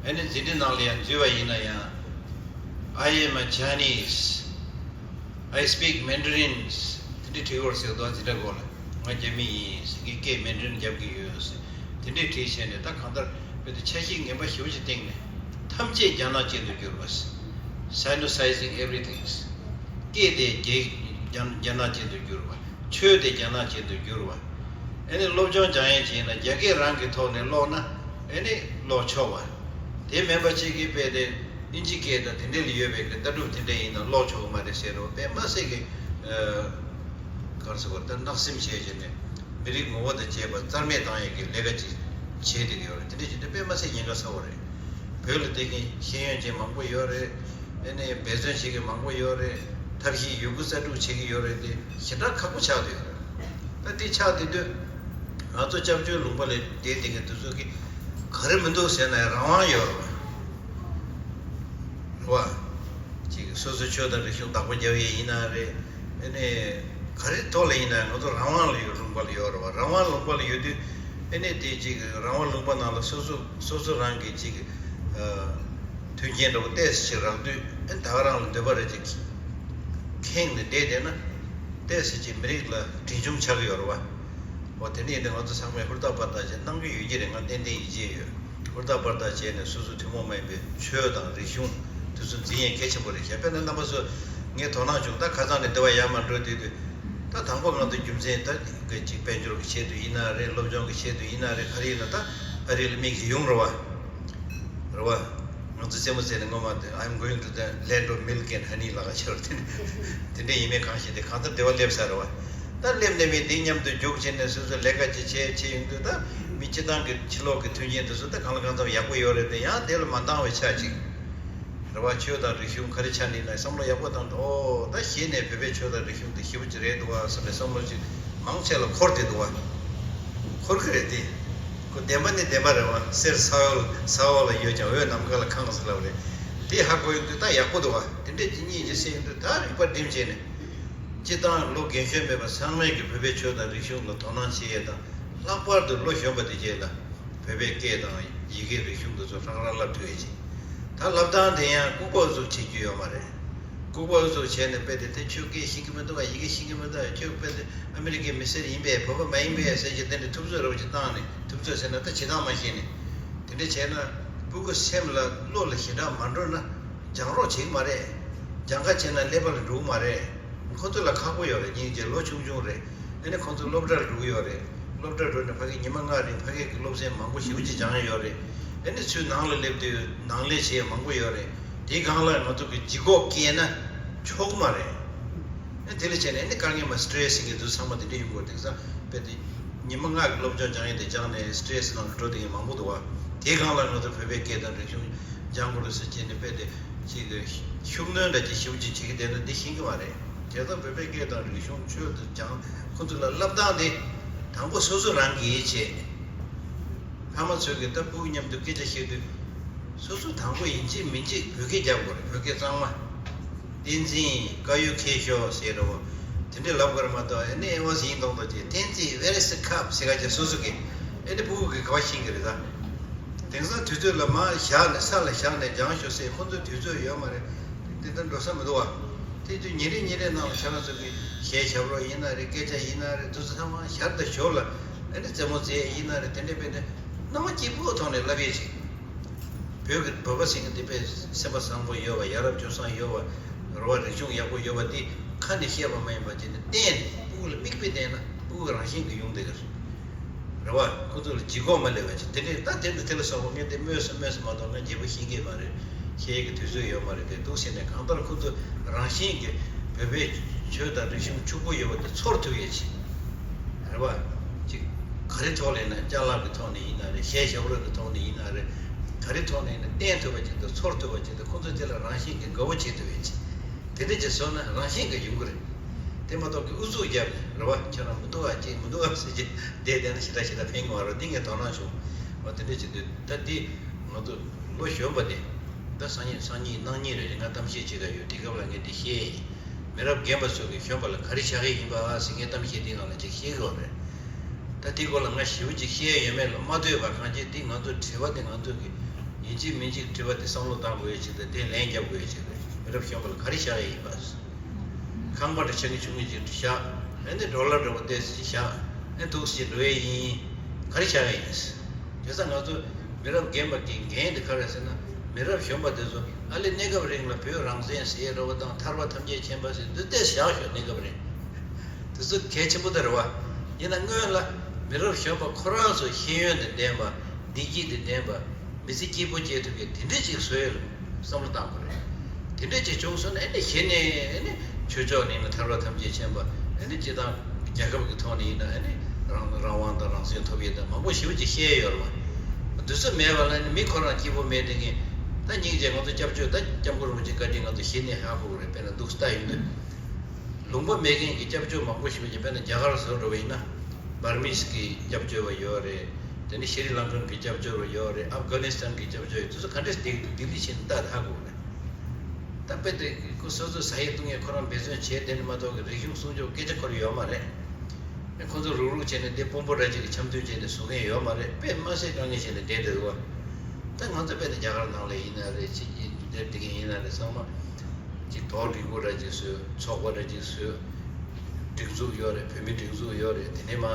ཨ་ནི་འཛིན་གྲྭའི་ནང་ལ་ཡང་འཛུལ་བ་ཡིན་ན་ཡང་། I am a Chinese. I speak Mandarins. དེ་འདྲས་བྲིས་ཡོད་ཟེར་དོ། འཛིན་གྲྭ་སྐོར་ལ་ང་རྒྱ་མི་ཡིན་ཟེར། ངས་སྐད་མན་ཌ་རིན་རྒྱབ་ཀྱི་ཡོད་ཟེར། དེ་འདྲས་བྲིས་བྱས་ནས་ད་གང་ལྟར་བོད་དུ་ཆ་ཤས་ངན་པ་ཞེ་པོ་ཅིག་བཏིང་ནས་ཐམས་ཅད་རྒྱ་ནག་ཅན་དུ་གྱུར་པ། Sinicizing everything. སྐད་དེ་རྒྱ་རྒྱ་རྒྱ་ནག་ཅན་དུ་གྱུར་པ། ཆོས་དེ་རྒྱ་ནག་ཅན་དུ་གྱུར་པ། ཨ་ནི་སློབ་སྦྱོང་སྦྱང་ཡས་བྱས་ན་རྒྱ་སྐད་རང་གི་ཐོག་ནས་ཀློག་ན་ཨ་ནི་ཀློག་ཆོག་པ། དེ་མིན་པ་ཅིག་གིས་དཔེ་དེ་ཨིན་ཇི་སྐད་དང་དེ་འདྲ་ལ་ཡོད་པའི་གི་ལྟ་གྲུབ་དེ་འདྲ་ཡིན་ན་ཀློག་ཆོག་གི་མ་རེད་ཟེར་རོ། དཔེ་མ་སྲིད་གི་ག་རེ་ཟེར་དགོས་རེད། ད་བརྣབ་སེམས་བྱས་བྱས་ནས་མི་རིགས་ངོ་བོ་དང་བཅས་པ་རྩ་མེད་བཏང་ཡས་ཀྱི་ལས་ཀ་ཅིག་བྱས་བསྡད་ཀྱི་ཡོད་རེད། དེ་འདྲ་བྱས་ཏེ་དཔེ་མ་སྲིད་ཉེན་ཁ་ཚ་བོ་རེད། བོད་ལ་བསྡད་མཁན་ཤེས་ཡོན་ཅན་མང་པོ་ཡོད་རེད། ཨ་ནི་འབད་བརྩོན་བྱེད་མཁན་མང་པོ་ཡོད་རེད། ཐབས་ཤེས་ཡོད་རྒུ་གསར་སྒྲུབ་བྱེད་ཀྱི་ཡོད་རེད་དེ་ཞེ་དྲག་ཁག་པོ་ཆགས་བསྡད་ཡོད་རེད། ད་དེ་ཆགས་བསྡད་དུས་ང་ཚོ་སྐྱབས་བཅོལ་ལུང་པ་ལ་བསྡད་བསྡད་མཁན་དེ་ཚོ་གིས་ག་རེ་མི་འདུག་ཟེར་ན་རང་དབང་ཡོད་རེད་བ། རེད་བ། ཅིག་སོ་སོའི་ཆོས་དང་རིག་གཞུང་བདག་པོ་རྒྱབ་ཡས་ཡིན་ན་རེད། ཨ་ནི་ག་རེ་ཐོག་ལ་ཡིན་ན་ང་ཚོ་རང་དབང་ལ་ཡོད། ལུང་པ་ལ་ཡོད་རེད་བ། རང་དབང་ལུང་པ་ལ་ཡོད་དུས་ཨ་ནི་དེ་ཅིག་རང་དབང་ལུང་པ་ནང་ལ་སོ་སོ་སོ་སོ་རང་གི་ཅིག་མཐུན་རྐྱེན་འདྲ་བོ་ཏོག་ཙམ་ཅིག་རག་དུས་ཨ་ནི་ད་ག་རང་ལ་འདོད་པ་རེ་ཅིག་ཁེངས་ནས་བསྡད་བསྡད་ན་ཏོག་ཙམ་ཅིག་མི་རིགས་ལ་འབྲེལ་འཇོམས་ཆགས་ཀྱི་ཡོད་རེད་བ། འོ་དེ་ནས་ཡིན་ན་ང་ཚོ་ཚང་མས་ཧུར་ཐག་པར་ཐག་བྱས་གནང་གི་ཡོད་ཀྱི་རེད། ང་ཏན་ཏན་ཡིད་ཆེས་ཡོད། ཧུར་ཐག་པར་ཐག་བྱས་ནས་སོ་སོ་ཐུན་མོང་མ་ཡིན་པའི་ཆོས་དང་རིག་གཞུང་དེ་ཚོ་འཛིན་ཡས་གལ་ཆེན་པོ་རེད་ཤག་དཔེར་ན་རྣམ་པ་ཚོ་ངས་དོ་སྣང་བྱུང་། ད་ཁ་སང་ནས་འདི་བ་ཡར་མར་འགྲོ་དུས་དུས་ད་དང་པོ་ང་ཚོ་རྒྱུ་མཚན་ད་གཅིག་དཔལ་འབྱོར་གྱི་ཆེད་དུ་ཡིན་ན་རེད། སློབ་སྦྱོང་གི་ཆེད་དུ་ཡིན་ན་རེད། ག་རེ་ཡིན་ན་ད་ཨ་རི་ལ་མིག་ཅིག་ཡོང་རེད་བ། རེད་བ། ང་ཚོ་རྩེད་མོ་རྩེ་ནས་སྔོན་མ་དེ། I'm going to the land of milk and honey ལབ་ཀྱི་ཡོད་རེད། དེ་འདྲ་ཡིན་མིན་གང་ཤེས། དེ་གང་ལྟར་དེ་བ་སླེབས་ཚར་བ། ད་སླེབས་ནས་མི་འདི་མཉམ་དུ་རྒྱུགས་བྱས་ནས་སོ་སོ་ལས་ཀ་ཅིག་བྱས་བྱས་ཡོང་དུས་ད་མི་སྤྱི་བཏང་གི་ཕྱི་ལོགས་ཀྱི་མཐུན་རྐྱེན་དེ་ཚོ་ད་གང་ལ་གང་འཚམ་ཡག་པོ་ཡོད་རེད་དེ། ཡང་དེ་ལ་མ་འདང་བའི་ཆ་ཅིག་རེད་བ། ཆོས་དང་རིག་གཞུང་ག་རེ་ཆ་ནས་ཡིན་ན་བསམ་བློ་ཡག་པོ་བཏང་དུས། ཨོ་ད་གཞི་ནས་བོད་པའི་ཆོས་དང་རིག་གཞུང་དེ་ཞེ་པོ་ཅིག་རེད་འདུག་བ་བསམ་པའི་བསམ་བློ་ཅིག་མང་ཆེ་ལ་འཁོར་བསྡད་འདུག་བ། འཁོར་གི་རེད་དེ། ཁོ་བདེན་པ་ནི་བདེན་པ་རེད་བ། གསེར་ས་འོག་ས་འོག་ལ་ཡོད་ཀྱང་འོད་ནམ་མཁའ་ལ་ཁེངས་ཟེར་ལབ་རེད། འདི་ཧ་གོ་ཡོང་དུས་ད་ཡག་པོ་འདུག་བ། དེ་འདྲས་ཀྱི་གཉིས་ཀྱི་སེམས་དུ་ད་རིག་པ་སྒྲིམ་བྱས་ནས། སྤྱི་བཏང་ལོ་རྒན་གཞོན་མེད་པར་ཚང་མས་ཀྱི་བོད་པའི་ཆོས་དང་རིག་གཞུང་ལ་དོ་སྣང་བྱེད་ཡས་དང་། ལྷག་པར་དུ་ལོ་གཞོན་པ་དེ་གྱད་ལ་བོད་པའི་སྐད་དང་ཡི་གེ་རིག་གཞུང་དེ་ཚོ་རང་རང་བསླབ་ཐུབ་ཡས་ཅིག་ད་བསླབ་སྟངས་དེ་ཡང་ལྐུགས་པ་ཨུ་ཚུགས་བྱེད་རྒྱུ་ཡོད་མ་རེད། ལྐུགས་པ་ཨུ་ཚུགས་བྱས་ནས་དཔེ་དེ་དེ་ཁྱོད་སྐད་ཤེས་ཀྱི་མི་འདུག་ག་ཡི་གེ་ཤེས་ཀྱི་མི་འདུག་ག་ཁྱོད་དཔེ་དེ་ཨ་མི་རི་ཀའི་མི་སེར་ཡིན་པས་བོད་པ་མ་ཡིན་པས་ཟེར་གྱི་དེ་འདྲ་ཐུབ་ཚོད་རེ་བ་ཅིག་བཏང་ནས། ཐུབ་ཚོད་ཟེར་ན་ད་བྱེད་སྟངས་མ་ཤེས་ནས། དེ་འདྲ་བྱས་ན་སྤུ་གུ་སེམས་ལ་བློ་ལ་ཞེ་དྲག་མ་འགྲོ་ན་སྦྱང་རོགས་བྱེད་ཀྱི་མ་རེད། སྦྱང་ག་བྱས་ན་ཀླད་པ་ལ་འགྲོ་གི་མ་རེད། ཁོ་ཚོ་ལ་ཁག་པོ་ཡོད་རེད། སྙིང་རྗེ་ལོ་ཆུང་ཆུང་རེད། ཨ་ནི་ཁོ་ཚོ་སློབ་གྲྭར་འགྲོ་གི་ཡོད་རེད། སློབ་གྲྭ་འགྲོ་ནས་ཕ་གི་ཉི་མ་ལྔ་རིང་ཕ་གི་གི་སློབ་ཚན་མང་པོ་ཞེ་པོ་ཅིག་སྦྱངས་ཡོད་རེད། ཨ་ནི་ཚུར་ནང་ལ་སླེབས་དུས་ནང་ལས་བྱེད་མང་པོ་ཡོད་རེད། དེའི་སྒང་ལ་ང་ཚོ་གི་ལྗིད་ཁོག་སྐྱེས་ན་ཆོག་མ་རེད། ཨ་དེ་ལ་བྱས་ནས་ཨ་ནི་དཀའ་ངལ་མ་སི་ཊེ་རེ་སི་ཟེར་མཁན་དེ་ཚང་མ་དེ་འདྲ་ཡོང་གི་ཡོད་རེད། དེང་སང་དཔེ་དེ་ཉི་མ་ལྔ་གི་སློབ་སྦྱོང་སྦྱང་ཡས་དེ་སྦྱངས་ནས་སི་ཊེ་རེ་སི་ནང་ལ་འགྲོ་བསྡད་མཁན་མང་པོ་འདུག་བ། དེའི་སྒང་ལ་ང་ཚོ་བོད་པའི་སྐད་དང་རིག་གཞུང་སྦྱང་དགོས་རེད་ཟེར་བྱས་ནས་དཔེ་དེ་ཅིག་གི་ཤུགས་སྣོན་འདྲ་ཅིག་ཞེ་པོ་ཅིག་བྱེད་ཀྱི་བསྡད་ན་འདི་ཤེས་ཀྱི་མ་རེད། བྱས་ཙང་བོད་པའི་སྐད་དང་རིག་གཞུང་ཆོས་དེ་སྦྱང་ཁོ་ཚོ་ལ་བསླབ་སྟངས་དེ་དང་པོ་སོ་སོ་རང་གིས་བྱེད། ཕ་མ་ཚོས་ཀྱི་ད་སྤུ་གུ་མཉམ་དུ་སྐད་ཆ་བཤད་དུས་སོ་སོ་དང་པོ་ཡིན་གཅིག་མིན་གཅིག་བོད་སྐད་རྒྱབ་དགོས་རེད། བོད་སྐད་གཙང་མ། བསྟན་འཛིན་དཀར་ཡོལ་ཁྱེར་ཤོག་ཟེར་རོ། དེ་འདྲའི་ལབ་དགོས་རེད་མ་གཏོགས་ཨེ་ནི་ཨེ་ཝ་ཟིན་གཏོང་དོ་ཅེས་བསྟན་འཛིན་ཝེ་རི་སི་ཁབ་ཟེར་ག་ཅེས་སོ་སོ་གི་ཨེ་ནི་སྤུ་གུ་གི་ག་བ་ཤེས་ཀྱི་རེད་ད། དེང་སང་དུས་ཚོད་ལ་མར་བཞག་ནས་ས་ལ་བཞག་ནས་སྦྱང་ཤོག་ཟེར་ཁོ་ཚོའི་དུས་ཚོད་ཡོད་མ་རེད། དེ་ལྟར་འགྲོ་ས་མི་འདུག་བ། དེ་དུས་ཉིན་རེ་ཉིན་རེ་ནང་ལ་ཁྱེད་རང་ཚོ་གི་གཞས་ཞབས་བྲོ་ཡིན་ན་རེད། སྐད་ཆ་ཡིན་ན་རེད། དུས་ཚོད་ཚང་མ་ཞར་དང་ཞོར་ལ་ཨེ་ནི་རྩེད་མོ་རྩེ་ཡིན་ན་རེད། དེ་འདྲའི་དཔེ་ནས་སྣང་བ་སྐྱིད་པོའི་ཐོག་ནས་བསླབ་ཡས་བྱེད། བོད་ཀྱི་བོད་པ་ཟེར་མཁན་འདི་དཔེ་སེམས་པ་བཟང་པོ་ཡོད་པ། ཡ་རབས་སྤྱོད་བཟང་ཡོད་པ། རེད་བ། རིག་གཞུང་ཡག་པོ་ཡོད་པ་འདི་ཁ་ནས་བཤད་པ་མ་ཡིན་པ་བྱས་ནས་བསྟན་ནས་སྤུ་གུ་ལ་མིག་དཔེ་བསྟན་ན་སྤུ་གུ་རང་བཞིན་གྱིས་ཡོང་བསྡད་ཀྱི་རེད། རེད་བ། ཁོ་ཚོ་ལ་ལྗིད་ཁོག་མ་སླེབས་པ་བྱས། དེ་འདྲས་ད་དེ་འདྲ་དེ་ལ་སོགས་པ་ངས་དེ་སྨོས་སུ་སྨོས་སུ་མ་གཏོགས་ངས་རྒྱལ་པོ་ཤེས་ཀྱི་མ་རེད། ཤེས་ཀྱི་དུས་ཚོད་ཡོད་མ་རེད། དེ་འདུག་ཟེར་ནས་གང་ལྟར་ཁོ་ཚོ་རང་བཞིན་གྱིས་བོད་པའི་ཆོས་དང་རིག་གཞུང་ཕྱུག་པོ་ཡོད་པ་དེ་ཚོར་ཐུབ་ཡས་བྱས། རེད་བ། ཅིག་ག་རེ་ཐོག་ལ་ཡིན་ན། ཅ་ལག་གི་ཐོག་ནས་ཡིན་ན་རེད། གཞས་ཞབས་བྲོ་གི་ཐོག་ནས་ཡིན་ན་རེད། ག་རེ་ཐོག་ནས་ཡིན་ན་བསྟན་ཐུབ་པ་ཅིག་དང་ཚོར་ཐུབ་པ་ཅིག་དང་ཁོང་ཚོ་དེ་ལ་རང་བཞིན་གྱིས་དགའ་བོ་བྱེད་ཐུབ་ཡས་ཅིག་དེ་འདྲ་ཅིག་བཟོ་ན་རང་བཞིན་གྱིས་ཡོང་གི་རེད། དེ་མ་གཏོགས་ཀྱི་ཨུ་ཚུགས་བརྒྱབ་ནས་རེད་བ། ཁྱེད་རང་མི་འདུག་ཨ། ཅིག་མི་འདུག་ཨ་ཟེར་གྱི་བསྡད་བསྡད་ན་ཞེ་དྲག་ཞེ་དྲག་ཕན་གྱི་མ་རེད། འདི་ངས་དོ་སྣང་བྱུང་བ། དེ་འདྲ་ཅིག་འདུག་ད་འདི་ང་ཚོ་ལོ་གཞོན་པ་དེ་ད་སང་ཉིན་སང་ཉིན་གནངས་ཉིན་རེད། ང་གཏམ་བཤད་བྱེད་ག་ཡོད། དེ་སྐབས་ལ་ངས་འདི་བཤད་ཡིན། མི་རབས་རྒན་པ་ཚོ་གིས་གཞོན་པ་ལ་ག་རེ་བྱ་གི་ཡིན་པ་ཟེར་ངས་གཏམ་བཤད་འདིའི་ནང་ལ་ཅིག་བཤད་གི་ཡོད་རེད། ད་དེའི་སྐོར་ལ་ང་ཞེ་པོ་ཅིག་བཤད་ཡོད་མེད་ལ་མ་ལྟོས་པར། གང་ཅི་དེ་ང་ཚོ་དྲི་བ་དེ་ང་ཚོ་གིས་ཡིན་གཅིག་མིན་གཅིག་དྲི་བ་དེ་བསམ་བློ་བཏང་དགོས་ཡོད་ཅིག་དང་དེ་ལན་རྒྱབ་དགོས་ཡོད་ཅིག་རེད། མི་རབས་གཞོན་པ་ལ་ག་རེ་བྱ་གི་ཡིན་པ། ཁང་པ་འདྲ་ཆེ་གི་ཆུང་གི་ཅིག་བཞག་ཨ་ནི་ཌོ་ལར་འདྲ་པོ་ཏོག་ཙམ་ཅིག་བཞག་ཨ་ནི་འདུག་སེ་འགྲོ་ཡས་ཡིན། ག་རེ་བྱ་གི་ཡིན། དེ་ཙང་ང་ཚོ་མི་རབས་རྒན་པ་གི་འགན་དེ་ག་རེ་ཟེར་ན། མི་རབས་གཞོན་པ་དེ་ཚོ་ཨ་ལེ་གནས་སྐབས་རིང་ལ་བོད་རང་བཙན་ཟེར་ཡས་འདྲ་པོ་དང་ཐར་པ་ཐམས་ཅད་མཁྱེན་པ་ཟེར་འདི་ཏོག་ཙམ་བཞག་ཤོག་གནས་སྐབས་རིང་། དེ་ཚོ་གལ་ཆེན་པོ་དེ་རེད་བ། ཡིན་ན་སྔོན་ལ་མི་རབས་གཞོན་པ་ཁོ་རང་ཚོ་ཤེས་ཡོན་དང་ལྡན་པ། བདེ་སྐྱིད་དང་ལྡན་པ། མི་ཚེ་སྐྱིད་པོ་སྐྱེལ་ཐུབ་པའི་དེ་འདྲ་ཅིག་བཟོ་ཡས་ལ་བསམ་བློ་བཏང་དགོས་རེད། དེ་འདྲ་ཅིག་བྱུང་སོང་ན་ཨ་ནི་གཞི་ནས་ཨ་ནི་ཆོས་ཕྱོགས་ནས་ཡིན་ན་ཐར་པ་ཐམས་ཅད་མཁྱེན་པ། ཨ་ནི་སྤྱི་དང་རྒྱལ་ཁབ་ཀྱི་ཐོག་ནས་ཡིན་ན་ཨ་ནི་རང་རང་དབང་དང་རང་བཙན་ཐོབ་ཡས་དང་མང་པོ་ཞེ་པོ་ཅིག་བཤད་ཡོད་རེད་བ། དེ་ཚོ་མེད་པ་ལ་ཨ་ནི་མི་ཁོ་རང་སྐྱིད་པོ་མེད་དེ་ངས་ད་སྙིང་རྗེ། ང་ཚོ་སྐྱབས་བཅོལ་ད་སྐྱབས་མགོན་རིན་པོ་ཆེའི་བཀའ་དྲིན་ང་ཚོ་གཞི་ནས་ཧ་གོ་གི་རེད། དཔེར་ན་འདུག་སེ་ལྟ་ཡོང་དུས། ལུང་པ་མེད་མཁན་གྱི་སྐྱབས་བཅོལ་མང་པོ་ཞིག་ཡོད་ཀྱི། དཔེར་ན་རྒྱ་གར་བཟོ་འགྲོ་བ་ཡིན་ན། བར་མིས་ཀྱི་སྐྱབས་བཅོལ་བ་ཡོད་རེད། དེ་ནས་ཤི་རི་ལང་ཀན་གྱི་སྐྱབས་བཅོལ་བ་ཡོད་རེད། ཨབ་གྷ་ནི་སི་ཐན་གྱི་སྐྱབས་བཅོལ་ཡོད། དེ་ཚོ་ག་འདྲས་ལྡི་ལྡི་ལི་ཕྱིན་ལྟ་ཧ་གོ་རེད། ད་དཔེ་དེ་ཁོ་སོ་སོ་ཟ་ཡས་བཏུང་ཡས་ཁོ་རང་འབད་བརྩོན་བྱས། དེ་ནི་མ་གཏོགས་ཀྱི་རིག་གཞུང་སྲུང་སྐྱོབ་སྐད་ཆ་ཁོ་རང་ཡོད་མ་རེད། ཨེ་ཁོ་ཚོ་རུག་རུག་བྱས་ནས་དེ་དཔོན་པོ་འདྲ་ཅིག་གི་འཆམ་མཐུན་བྱས་ནས་བཟོ་མཁན་ཡོད་མ་རེད། དཔེ་མ་སྲིད་དཀའ་ངལ་བྱས་ནས་བསྡད་འདུག་བ། ད་ང་ཚོ་དཔེ་ནི་རྒྱ་གར་ནང་ལ་ཡིན་ན་རེད། ཅིག་ཡིན་དེབ་དེ་ག་ཡིན་ན་རེད། ཚང་མ་ཅིག་དོག་འགྲིག་པོ་འདྲ་ཅིག་བཟོས། ཚོགས་པ་འདྲ་ཅིག་བཟོས། སྒྲིག་འཛུགས་ཡོད་རེད། བོད་མི་སྒྲིག་འཛུགས་ཡོད་རེད། དེ་ནས་མ་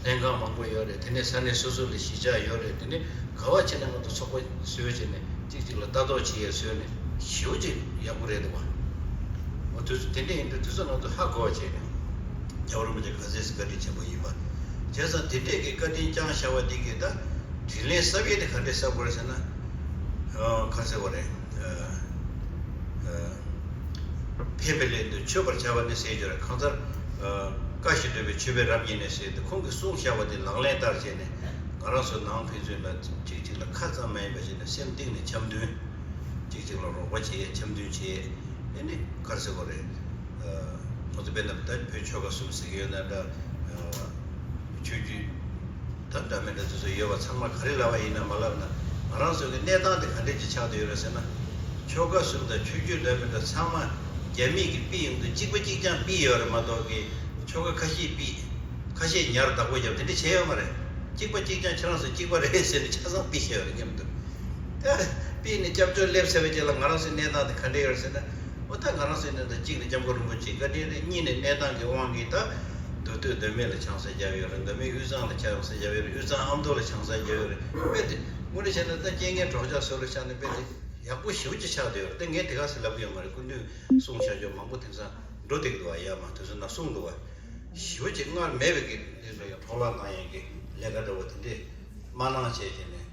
ལྷན་ཁང་མང་པོ་ཡོད་རེད། དེ་ནས་ས་གནས་སོ་སོ་ལ་གཞིས་ཆགས་ཡོད་རེད། དེ་ནས་ག་བ་བྱས་ན་ང་ཚོ་ཚོགས་པ་བཟོས་བྱས་ནས་གཅིག་གཅིག་ལ་ལྟ་རྟོག་བྱེད་ཡས་བཟོས་ནས་ཞེ་པོ་ཅིག་ཡག་པོ་རེད་འདུག་བ། འོ་དུས་ཚོད་དེ་འདྲ་ཡིན་དུས་དུས་ཚོད་ང་ཚོ་ཧ་གོ་བ་བྱས་ནས་རྒྱལ་བ་རིན་པོ་ཆེ་ག་ཚོད་བཀའ་དྲིན་ཆེན་པོ་ཡིན་པ། བྱས་ཙང་དེ་འདྲས་ཀྱི་བཀའ་དྲིན་བསྐྱངས་བཞག་པ་འདི་གིས་ད་དྲིན་ལན་གསབ་ཡས་དེ་ག་འདྲས་གསབ་དགོས་རེད་ཟེར་ན། ཨ་ག་རེ་ཟེར་དགོས་རེད། ཨ་ཨ་ཕན་པའི་ལན་དུ་མཆོད་པར་བྱ་བ་ནི་ཟེར་གྱི་རེད། གང་ལྟར་ཨ་བཀའ་བཞིན་སྒྲུབ་པའི་མཆོད་པའི་རབ་བརྙེས་ནས་ཟེར་ཏེ་ཁོང་གིས་གསུངས་བཞག་པ་དེ་ལག་ལེན་བསྟར་བྱས་ནས་ང་རང་ཚོ་ནང་ཕན་ཚུན་ལ་གཅིག་གཅིག་ལ་ཁ་ཙམ་མ་ཡིན་པ་བྱས་ནས་སེམས་གཏིང་ནས་འཆམ་མཐུན། གཅིག་གཅིག་ལ་རོགས་པ་བྱེད། འཆམ་མཐུན་བྱེད། ཨེ་ནི་ག་རེ་ཟེར་དགོས་རེད། ཨ་ང་ཚོ་དཔེར་ན་ད་བོད་ཆོལ་ཁ་གསུམ་ཟེར་གྱི་ཡོད་ན་འདྲ། ཨ་ཆོས་བརྒྱུད་ད་འདྲ་མི་འདྲ་དེ་ཚོ་ཡོད་པ་ཚང་མ་ག་རེ་ལབ་པ་ཡིན་ན་མ་ལབ་ན། ང་རང་ཚོ་གི་གནས་སྟངས་དེ་ག་འདྲས་ཅིག་ཆགས་བསྡད་ཡོད་རེད་ཟེར་ན། ཆོལ་ཁ་གསུམ་དང་ཆོས་བརྒྱུད་འདྲ་མི་འདྲ་ཚང་མ་རྒྱ་མི་གིས་ཕུད་ཡོང་དུས་གཅིག་པ་གཅིག་རྐྱང་ཕུད་ཡོད་རེད་མ་གཏོགས་ཀྱི་ཆོལ་ཁ་ཁ་ཤས་ཕུད། ཁ་ཤས་ཉར་བདག་པོ་བརྒྱབ་དེ་འདྲ་བྱས་ཡོད་མ་རེད། གཅིག་པ་གཅིག་རྐྱང་ཁྱེད་རང་ཚོ་གཅིག་པ་རེད་ཟེར་ནས་ཆ་ཚང་ཕུད་བཞག་ཡོད་རེད་སྙམ་དུ། ད་ཕུད་ནས་སྐྱབས་བཅོལ་སླེབས་ཚར་བའི་རྗེས་ལ་ང་རང་ཚོའི་གནས་སྟངས་དེ་ག་འདྲ་ཡོད་རེད་ཟེར་ན། འོ་ད་ང་རང་ཚོའི་གནས་སྟངས་གཅིག་ནས་སྐྱབས་མགོན་རིན་པོ་ཆེའི་བཀའ་དྲིན་རེད། གཉིས་ནས་གནས་སྟངས་ཀྱི་དབང་གིས་ད་མདོ་སྟོད་མདོ་སྨད་ལ་ཆང་ས་བརྒྱབ་ཡོད་རེད། མདོ་སྨད་དབུས་གཙང་ལ་ཆང་ས་བརྒྱབ་ཡོད་རེད། དབུས་གཙང་ཨ་མདོ་ལ་ཆང་ས་བརྒྱབ་ཡོད་རེད། དཔེ་དེ་དངོས་གནས་བྱས་ན་ད་རྐྱེན་ངན་གྲོགས་ཆགས་བཟོ་རེ་ཆགས་ནས་དཔེ་དེ་ཡག་པོ་ཞེ་པོ་ཅིག་ཆགས་བསྡད་ཡོད་རེད། དེ་ངས་དེ་ག་ཟེར་ལབ་གི་ཡོད་མ་རེད། སྐུ་མདུན་གསུངས་བཞག་ཆོག་མང་པོ་དེང་སང་འགྲོ་བསྡད་ཀྱི་འདུག་བ། ཡ་མ་དེ་ཚོ་ན་གསུངས་འདུག་བ། ཞེ་པོ་ཅིག་སྔར་མེད་པའི་གི་འདི་ལ་ཡང་འཕྲོ་བརླག་གཏོང་ཡས་ཀྱི་ལས་ཀ་འདྲ་བོ་དེ་འདྲས་མ་གནང་བྱས་བྱས་ནས་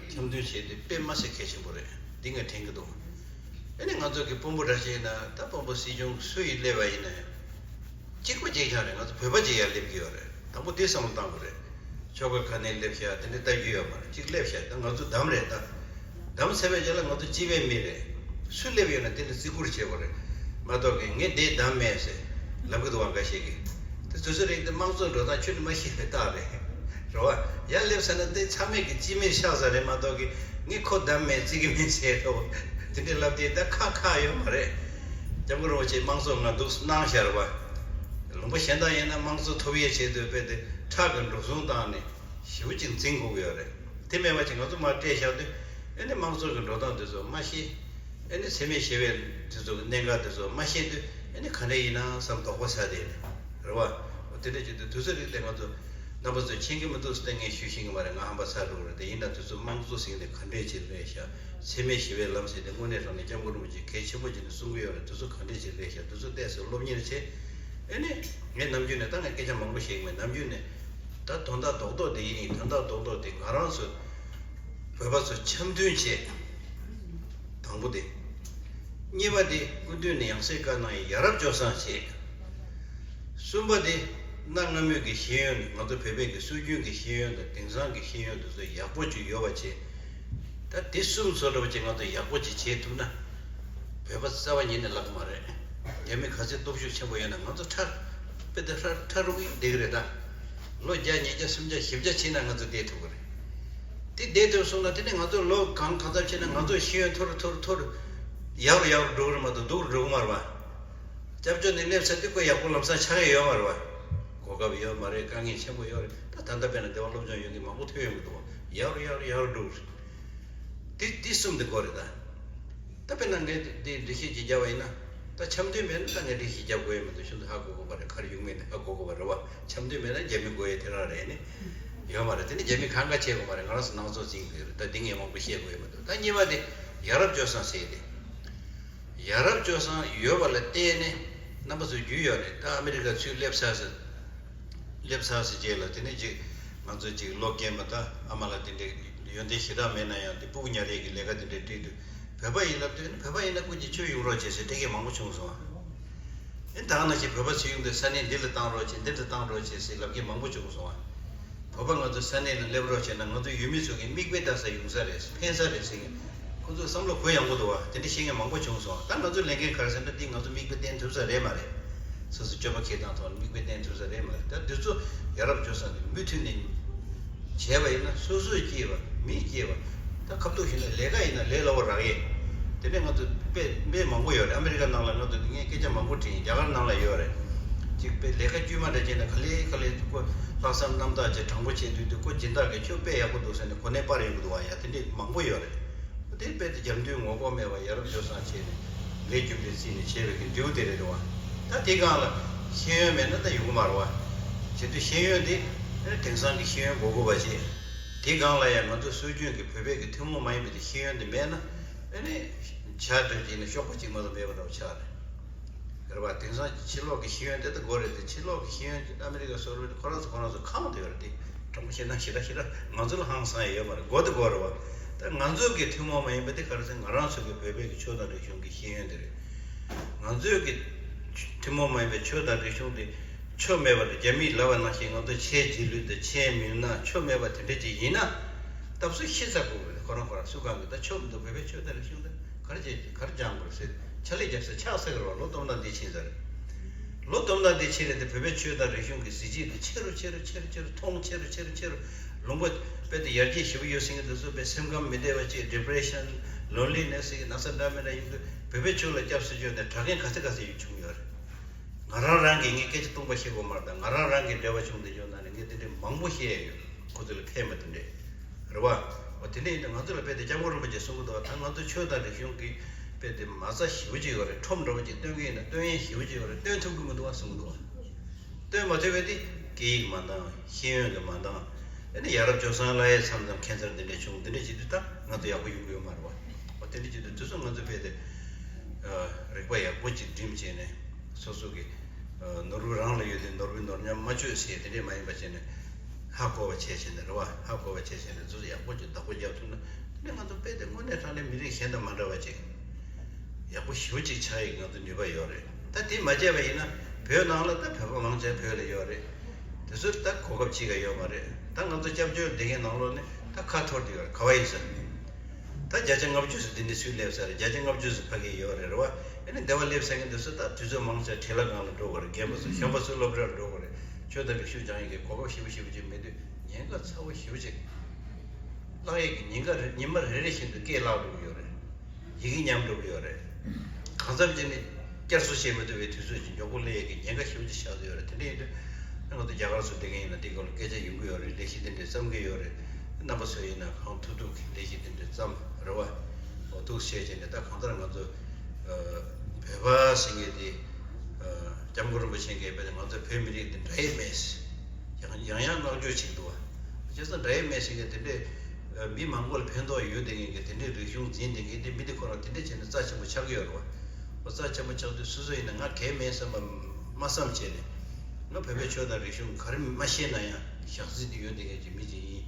འཆམ་མཐུན་བྱས་ཏེ་དཔེ་མ་སྲིད་གལ་ཆེན་པོ་རེད། འདི་ངས་དྲན་གྱི་འདུག་ཨ་ནི་ང་ཚོ་གི་དཔོན་པོ་འདྲ་ཞིག་ཡིན་ན་ད་དཔོན་པོ་སྲིད་སྐྱོང་སུ་ཡིས་སླེབས་པ་ཡིན་ན་གཅིག་པ་གཅིག་རྐྱང་རེད། ང་ཚོ་བོད་པ་གཅིག་ཡར་སླེབས་ཀྱི་ཡོད་རེད། དང་པོ་དེ་བསམ་བློ་བཏང་དགོས་རེད། ཆོལ་ཁ་ག་ནས་སླེབས་ཤག་དེ་འདྲ་ལྟ་རྒྱུ་ཡོད་མ་རེད། གཅིག་སླེབས་ཤག་ད་ང་ཚོ་བདམས་རེད། ད་བདམས་ཚར་བའི་རྗེས་ལ་ང་ཚོ་སྤྱི་པའི་མི་རེད། སུ་སླེབས་ཡོད་ན་དེ་ལ་བརྩི་བཀུར་བྱེད་དགོས་རེད་མ་གཏོགས་ཀྱི་ངས་འདི་བདམས་མེད་ཟེར་ལབ་གི་འདུག་བ། འགའ་ཞིག་གིས་དེ་དུས་ཚོད་རིང་དེ་དམངས་གཙོའི་འགྲོ་སྟངས་ཁྱོད་ནི་མ་ཤེས་པའི་རྟགས་རེད། རེད་བ། ཡར་སླེབས་ཚར་ན་དེ་ཚང་མས་ཀྱི་སྤྱི་མིར་ཆགས་ས་རེད་མ་གཏོགས་ཀྱི་ངས་ཁོ་བདམས་མེད་བརྩི་གི་མིན་ཟེར་རོ། དེ་འདྲའི་ལབ་དེ་ད་ཁག་ཁག་ཡོད་མ་རེད། སྐྱབས་མགོན་རིན་པོ་ཆེས་དམངས་གཙོ་ང་འདུག་གནང་བཞག་རེད་བ། ལུང་པ་གཞན་དག་ཡིན་ན་དམངས་གཙོ་ཐོབ་ཡས་ཆེད་དུ་དཔེ་དེ་ཁྲག་གི་འགྲོ་སོང་བཏང་ནས་ཞེ་པོ་ཅིག་འཛིང་དགོས་ཀྱི་ཡོད་རེད། དེ་མེད་པ་ཅིག་ང་ཚོ་མར་སྤྲད་བཞག་དུས་ཨེ་ནི་དམངས་གཙོ་གི་འགྲོ་སྟངས་དེ་ཚོ་མ་ཤེས། ཨེ་ནི་འཚེ་མེད་ཞི་བའི་དེ་ཚོ་གི་གནད་འགག་དེ་ཚོ་མ་ཤེས་དུས་ཨེ་ནི་ག་འདྲ་ཡིན་ན་བསམ་དོགས་པ་ཟ་བསྡད་ནས་རེད་བ། འོ་དེ་འདྲ་བྱེད་དུས་དུས་ཚོད་རིགས་དེ་ང་ཚོ་རྣམ་པ་ཚོས་མཁྱེན་གྱི་མི་འདུག་ཟེར་ཏེ་ངས་ཞུ་ཤེས་ཀྱི་མ་རེད། ང་ཧམ་པ་ཚ་འགྲོ་གི་རེད། དེ་ཡིན་ན་དུས་ཚོད་དམངས་གཙོ་ཟེར་ནས་ག་འདྲས་བྱེད་རེད་ཤག་འཚེ་མེད་ཞི་བའི་ལམ་ཟེར་ཏེ་དངོས་གནས་དྲང་གནས་སྐྱབས་མགོན་རིན་པོ་ཆེ་གལ་ཆེན་པོ་བྱས་ནས་གསུང་གི་ཡོད་རེད། དུས་ཚོད་ག་འདྲས་བྱེད་རེད་ཤག་དུས་ཚོད་བལྟས་སོང་སློབ་གཉེར་བྱས། ཨེ་ནི་ངས་ནམ་རྒྱུན་ནས་ད་ངས་སྐད་ཆ་མང་པོ་བཤད་ཀྱི་མེད། ནམ་རྒྱུན་ནས་ད་དོན་དག་རྡོག་རྡོག་དེ་ཡིན་ཡིན། དོན་དག་རྡོག་རྡོག་དེ་ང་རང་ཚོ་བོད་པ་ཚོ་འཆམ་མཐུན་བྱས། དང་པོ་དེ། གཉིས་པ་དེ་སྐུ་མདུན་ནས་ཡང་སེ་བཀའ་གནང་ཡིན། ཡ་རབས་སྤྱོད་བཟང་བྱས། གསུམ་པ་དེ་གནའ་སྔ་མོའི་གི་ཤེས་ཡོན། ང་ཚོ་བོད་པའི་གི་སྲོལ་རྒྱུན་གི་ཤེས་ཡོན་དང་དེང་སང་གི་ཤེས་ཡོན་དེ་ཚོ་ཡག་པོ་ཅིག་ཡོད་པ་བྱས། ད་དེ་གསུམ་བཟོ་འདྲ་བ་ཅིག་ང་ཚོ་ཡག་པོ་ཅིག་བྱེད་ཐུབ་ན། བོད་པ་རྩ་བ་ཉིད་ནས་ལག་མ་རེད། རྒྱ་མི་ག་ཚད་སྟོབས་ཤུགས་ཆེན་པོ་ཡོད་ན་ང་ཚོ་ཁྲ་དཔེ་དེ་ཁྲ་ཁྲ་རུག་གིས་བསྡད་ཀྱི་རེད་ད། ལོ་བརྒྱ་ཉིས་བརྒྱ་སུམ་བརྒྱ་བཞི་བརྒྱ་ཕྱིན་ན་ང་ཚོ་བསྡད་ཐུབ་ཀྱི་རེད། དེ་བསྡད་ཐུབ་སོང་ན་དེ་ནས་ང་ཚོ་ལོ་གང་གང་ཙམ་ཕྱིན་ན་ང་ཚོ་ཤེས་ཡོན་མཐོ་རུ་མཐོ་རུ་མཐོ་རུ་ཡག་རུ་ཡག་རུ་འགྲོ་གི་རེད་མ་གཏོགས་སྡུག་རུ་འགྲོ་གི་མ་རེད་བ། སྐྱབས་བཅོལ་ནས་སླེབས་ཚར་དུས་ཁོ་ཡག་པོ་ལམ་སང་ཆགས་ཀྱི་ཡོད་མ་རེད་བ། གོ་སྐབས་ཡོད་མ་རེད། དཀའ་ངལ་ཆེན་པོ་ཡོད་རེད། ད་ད་ལྟ་དཔེར་ན་སྡེ་བ་སློབ་སྦྱོང་ཡོད་མཁན་མང་པོ་ཐོན་ཡོང་གི་འདུག་བ། ཡག་རུ་ཡག་རུ་ཡག་རུ་འགྲོ་གི་རེད། དེ་དེ་གསུམ་དེ་དགོས་རེད་ད། ད་དཔེར་ན་ངས་དེ་འགྲེལ་བཤད་ཅིག་བརྒྱབ་པ་ཡིན་ན། ད་འཆམ་མཐུན་མེད་ན་ད་ངས་འགྲེལ་བཤད་རྒྱབ་དགོས་ཡོད་མི་འདུག་ཤིན་ཏུ་ཧ་གོ་གི་མ་རེད། ག་རེ་ཡོང་མིན་དེ་ཧ་གོ་གི་མ་རེད་བ། འཆམ་མཐུན་མེད་ན་རྒྱ་མི་དགོས་ཡས་དེ་རང་རེད་ནི། ཡོད་མ་རེད། དེ་ནི་རྒྱ་མི་གང་ག་བྱེད་དགོས་མ་རེད། ང་རང་ཚོ་ནང་ཚོ་འཛིང་དགོས་རེད། ད་འདི་ངས་མང་པོ་བཤད་དགོས་ཡོད་མི་འདུག་ད་གཉིས་པ་དེ་ཡ་རབས་སྤྱོད་བཟང་ཟེར་ཏེ། ཡ་རབས་སྤྱོད་བཟང་ཡོད་པ་ལ་བརྟེན་ནས་རྣམ་པ་ཚོ་རྒྱུས་ཡོད་རེད། ད་ཨ་མི་རི་ཀ་ཚུར་སླེབས་ཚར་ཟེར། སླེབས་ཚར་ཟེར་རྗེས་ལ་དེ་ནས་ཅིག་ང་ཚོ་ཅིག་ལོ་རྒན་པ་དང་ཨ་མ་ལགས་དེ་འདྲའི་ཡོན་ཏན་ཞེ་དྲག་མེད་ན་ཡང་དེ་སྤུ་གུ་ཉར་ཡས་ཀྱི་ལས་ཀ་དེ་འདྲ་སྤྲད་དུས་བོད་པ་ཡིན་ལབ་དུས་ནི་བོད་པ་ཡིན་ན་སྐུ་མཁྱེན་ཁྱོད་ཡོང་རོགས་བྱེད་ཟེར་སྤྲད་མཁན་མང་པོ་བྱུང་སོང་ཨ། ཨེ་ད་ག་ནང་བཞིན་བོད་པ་ཚོ་ཡོང་དུས་ས་གནས་འདི་ལ་བཏང་རོགས་བྱེད། འདི་ལ་བཏང་རོགས་བྱེད་ཟེར་ལབ་མཁན་མང་པོ་བྱུང་སོང་ཨ། བོད་པ་ང་ཚོ་ས་གནས་ལ་སླེབས་རོགས་བྱས་ན་ང་ཚོ་ཡུལ་མི་ཚོ་གི་མིག་དཔེ་ལྟ་ས་ཡོང་ས་རེད། ཕན་ས་རེད་ཟེར་མཁན་ཁོ་ཚོ་བསམ་བློ་གུ་ཡངས་པོ་འདུག་བ། དེ་འདྲ་བཤད་མཁན་མང་པོ་བྱུང་སོང་། ད་ང་ཚོ་ལས་འགན་ག་རེ་ཟེར་ན་འདི་ང་ཚོ་མིག་དཔེ་བསྟན་ཐུབ་ས་རེད་མ་རེད། སོ་སོ་སྤྱོད་པ་འཁྱེར་སྟངས་ཐོག་ནས་མིག་དཔེ་བསྟན་ཐུབ་ས་རེད་མ་རེད། ད་འདི་ཚོ་ཡ་རབས་སྤྱོད་བཟང་འདི་མུ་མཐུད་ནས་བྱས་པ་ཡིན་ན་སོ་སོས་སྐྱེས་པ་མིས་སྐྱེས་པ་ད་ཁ་ཐུག་ཞིག་ན་ལས་ཀ་ཡིན་ན་ལས་སླ་བོ་རག་ཡས། དེ་ནས་ང་ཚོ་དཔེ་དཔེ་མང་པོ་ཡོད་རེད། ཨ་མི་རི་ཀ་ནང་ལ་ང་ཚོ་ངས་སྐད་ཆ་མང་པོ་དྲིས་ཡིན། རྒྱ་གར་ནང་ལ་ཡོད་རེད། ཅིག་དཔེ་ལས་ཀ་དཀྱུས་མ་འདྲ་བྱས་ན་ག་ལེ་ག་ལེ་ཁོ་ལྷག་བསམ་རྣམ་དག་ཅིག་དྲང་པོ་བྱེད་དུས་དུས་ཁོ་སྦྱིན་བདག་གིས་ཁྱོད་དཔེ་ཡག་པོ་འདུག་ཟེར་ནས་གོ་གནས་སྤར་ཡོང་གི་འདུག་བ། ཡ་དེ་འདྲས་མང་པོ་ཡོད་རེད། དེ་དཔེ་དེ་རྒྱབ་མདུན་ངོ་ལྐོག་མེད་པ་ཡ་རབས་སྤྱོད་བཟང་བྱས་ནས་ལས་རྒྱུ་འབྲས་བརྩིས་ནས་བྱས་པའི་གི་འབྲས་བུ་དེ་རེད་རེད་བ། ད་དེ་སྒང་ལ་ཤེས་ཡོན་མེད་ན་ད་ཡོང་གི་མ་རེད་བ། བྱེད་དུས་ཤེས་ཡོན་དེ་དེང་སང་གི་ཤེས་ཡོན་དགོས་དགོས་པ་བྱས། དེ་སྒང་ལ་ཡང་ང་ཚོ་སྲོལ་རྒྱུན་གྱི་བོད་པའི་གི་ཐུན་མོང་མ་ཡིན་པའི་དེ་ཤེས་ཡོན་དེ་མེད་ན་ཨ་ནི་ཇ་འདྲ་བྱས་ནས་གཤོག་པ་གཅིག་མ་གཏོགས་མེད་པ་འདྲ་བོ་ཆགས་རེད། རེད་བ། དེང་སང་ཕྱི་ལོགས་ཀྱི་ཤེས་ཡོན་དེ་ད་དགོས་རེད་དེ། ཕྱི་ལོགས་ཀྱི་ཤེས་ཡོན་དེ་ཨ་མི་རི་ཀ་སོགས་རེད། ཁོ་རང་ཚོ་ཁོ་རང་ཚོ་ཁེངས་བསྡད་ཡོད་རེད་དེ། དྲང་པོ་བཤད་ན་ཞེ་དྲག་ཞེ་དྲག་ང་ཚོ་ལ་ཧང་སང་ཡ་ཡོད་མ་རེད། དགོས་དེ་དགོས་རེད་བ། ད་ང་ཚོ་གི་ཐུན་མོང་མ་ཡིན་པ་དེ་ག་རེ་ཟེར། ང་རང་ཚོ་གི་བོད་པའི་གི་ཆོས་དང་རིག་གཞུང་གི་ཤེས་ཡོན་དེ་རེད། ང་ཚོའི་གི་ཐུན་མོང་མ་ཡིན་པའི་ཆོས་དང་རིག་གཞུང་དེ་ཆོ་མེད་པ་དང་། རྒྱ་མིས་ལབ་པ་ནང་བཞིན་ང་ཚོ་ཆོས་རྗེས་ལུས་དང་ཆོས་མི་སྣ་ཆོ་མེད་པ་དེ་འདྲ་ཅིག་ཡིན་ན་སྟབས་གསུམ་ཤི་ཚར་དགོས་རེད། ཁོ་རང་ཁོ་རང་སུ་གང་གི་ད་ཆོ་མི་འདུག་བོད་པའི་ཆོས་དང་རིག་གཞུང་དེ་ག་རེ་བྱེད་ག་རེ་སྦྱང་དགོས་རེད་ཟེར་ཕྱག་ལས་རྒྱབ་ས་ཆགས་ས་གི་རེད་བ། ལོ་སྟོང་ཕྲག་འདི་ཕྱིན་ཚར་རེད། ལོ་སྟོང་ཕྲག་འདི་ཕྱིན་རེད་དེ་བོད་པའི་ཆོས་དང་རིག་གཞུང་གི་གཟི་བརྗིད་དེ་ཆེ་རུ་ཆེ་རུ་ཆེ་རུ་ཆེ་རུ་མཐོང་ཆེ་རུ་ཆེ་རུ་ཆེ་རུ། ལུང་པ་དཔེ་དེ་ཡར་རྒྱས་ཞེ་པོ་ཡོད་ཟེར་གྱི་འདུག་སོ་པའི་སེམས་ཁམས་མི་བདེ་བ་ཅིག depression, loneliness ཟེར་གྱི་ན་ཚ་འདྲ་མི་འདྲ་ཡོང་དུས་བོད་པའི་ཆོས་ལ་སྐྱབས་སུ་བཅོལ་ནས་དྲག་མཁན་ག་ཚོད་ག་ཚོད་ཡོད་བྱུང་ཡོད་རེད། ང་རང་རང་གིས་ངས་སྐད་ཆ་སྟོང་པ་བཤད་དགོས་མ་རེད། ད་ང་རང་རང་གི་འབྲེལ་བ་བྱུང་བསྡད་ཡོད་ན་ནི་ངས་དེ་འདྲའི་མང་པོ་བཤད་ཡ་ཡོད། ཁོ་ཚོ་ལ་ཕན་པ་དེ་འདྲས་རེད་བ། འོ་དེ་འདྲས་ཡིན་དུས་ང་ཚོ་ལ་དཔེ་དེ་སྐྱབས་མགོན་རིན་པོ་ཆེས་གསུང་གི་འདུག་བ། ད་ང་ཚོ་ཆོས་དང་རིག་གཞུང་གི་དཔེ་དེ་མ་རྩ་ཞེ་པོ་ཅིག་ཡོད་རེད། ཁྲོམ་འདྲ་བོ་ཅིག་སྟོན་གི་ཡིན་ན་སྟོན་ཡས་ཞེ་པོ་ཅིག་ཡོད་རེད། སྟོན་ཐུབ་གི་མི་འདུག་བ་གསུང་གི་འདུག་བ། སྟོན་མ་ཐུབ་པའི་དེ་སྐད་ཡིག་མ་འདང་། ཤེས་ཡོན་གྱི་མ་འདང་། ཨ་ནི་ཡ་རབས་སྤྱོད་བཟང་ལ་ཡ་མཚམས་མཚམས་ཁྱད་མཚར་འདི་འདྲ་བྱུང་། འདི་འདྲ་བྱེད་དུས་ད་ང་ཚོ་ཡག་པོ་ཡོང་གི་ཡོད་མ་རེད་བ། འོ་དེ་འདྲ་བྱེད་དུས་དུས་ཚོད་ང་ཚོ་དཔེ་དེ་རིག་པ་ཡག་པོ་ཅིག་སྒྲིམ་བྱས་ནས་སོ་སོ་གི་ ནོར་བུ་རང་ལ་ཡོད་དེ་ནོར་བུའི་ནོར་ཉམས་མ་བཅོས་ཟེར་དེ་འདྲས་མ་ཡིན་པ་བྱས་ནས་ཧ་གོ་བ་བྱས་བྱས་ནས་རེད་བ། ཧ་གོ་བ་བྱས་བྱས་ནས་ཚུར་ཡག་པོ་ཅིག་བདག་པོ་རྒྱབ་ཐུབ་ན་དེ་ནས་ང་ཚོ་དཔེ་དེ་དངོས་གནས་དྲང་གནས་མི་རིགས་གཞན་དང་མ་འདྲ་བ་ཅིག་ཡག་པོ་ཞེ་པོ་ཅིག་ཆགས་ཡག་ང་ཚོ་ནུས་པ་ཡོད་རེད། ད་དེ་མ་བྱས་པ་ཡིན་ན་བོད་ནང་ལ་ད་བོད་པ་མང་ཆེ་བོད་ལ་ཡོད་རེད། དེ་ཚོར་ད་གོ་སྐབས་ཅིག་ག་ཡོད་མ་རེད། ད་ང་ཚོ་སྐྱབས་བཅོལ་བསྡད་མཁན་ནང་ལོགས་ནས་ད་ཁ་འཐོར་དེ་ཡོད་རེད། ག་བ་ཡིན་ཟེར་ན། ད་བརྒྱ་ཆ་ལྔ་བཅུ་ཙམ་འདི་ནས་སུས་སླེབས་ས་རེད། བརྒྱ་ཆ་ལྔ་བཅུ་ཙམ་ཕ་གིར་ཡོད་རེད། རེད་བ། ཨ་ནི་སྡེ་བ་སླེབས་ས་མཁན་དེ་ཚོ་ད་དུས་ཚོད་མང་ཆེ་བྲེལ་བ་སྒང་ལ་འགྲོ་དགོས་རེད། རྒན་པ་ཚོ་གཞོན་པ་ཚོ་སློབ་གྲྭར་འགྲོ་དགོས་རེད། ཆོས་དང་རིག་གཞུང་སྦྱང་ཡག་གི་གོ་སྐབས་ཞེ་པོ་ཞེ་པོ་ཅིག་མེད་དུས་ཉེན་ཁ་ཚ་བོ་ཞེ་པོ་ཅིག་བརླག་ཡག་གི་ཉེན་ཁ་རེད། ཉི་མ་རེ་རེ་བཞིན་དུ་སྐད་བརླག་འགྲོ་གི་ཡོད་རེད། ཡི་གེ་ཉམས་འགྲོ་གི་ཡོད་རེད། གང་འཚམ་ཅིག་ནི་བསྐྱར་གསོ་བྱེད་མི་ཐུབ་པའི་དུས་ཚོད་ཅིག་མགྱོགས་པོ་སླེབས་ཡག་གི་ཉེན་ཁ་ཞེ་པོ་ཅིག་ཆགས་ཀྱི་ཡོད་རེད། དེ་འདྲ་ཡིན་དུས་ང་ཚོ་རྒྱ་གར་སུ་བསྡད་མཁན་ཡིན་ན་དེ་སྐོར་ལ་སྐད་ཆ་ཡོང་གི་ཡོད་རེད། ལས་གཞི་དེ་འདྲ་བརྩམ་གྱི་ཡོད་རེད། རྣམ་པ་ཚོ་ཡིན་ན་གང་ཐུབ་ཐུབ་ཀྱི་ལས་གཞི་དེ་འདྲ་བརྩམས་རེད་བ། འོ་འདུག་བྱས་བྱས་ནས་ད་གང་ལྟར་ང་ཚོ་བོད་པ་ཟེར་མཁན་དེ་སྐྱབས་མགོན་རིན་པོ་ཆེ་གིས་དཔེར་ན་ང་ཚོ་བོད་མི་རིགས་འདི་འདྲ་ཡི་མེད་ཟེར་ཡང་ཡང་ཡང་བསྔགས་བརྗོད་བྱེད་འདུག་བ། བྱས་ཙང་འདྲ་ཡི་མེད་ཟེར་མཁན་དེ་འདྲས་མི་མང་པོ་ལ་ཕན་ཐོགས་ཡོད་དེ་མཁན་གྱི་དེ་འདྲས་རིག་གཞུང་འཛིན་དེ་མཁན་དེ་མི་དེ་ཁོ་རང་དེ་འདྲས་བྱས་ནས་རྩ་ཆེན་པོ་ཆགས་ཀྱི་ཡོད་རེད་བ། འོ་རྩ་ཆེན་པོ་ཆགས་དུས་སོ་སོ་ཡིན་ན་ང་གལ་མེད་བསམ་པ་མ་བསམ་བྱས་ནས་ང་བོད་པའི་ཆོས་དང་རིག་གཞུང་ག་རེ་མ་ཤེས་ན་ཡང་ཞག་རྩི་དེ་ཡོད་དེ་མཁན་གྱི་མི་ཅིག་ཡིན།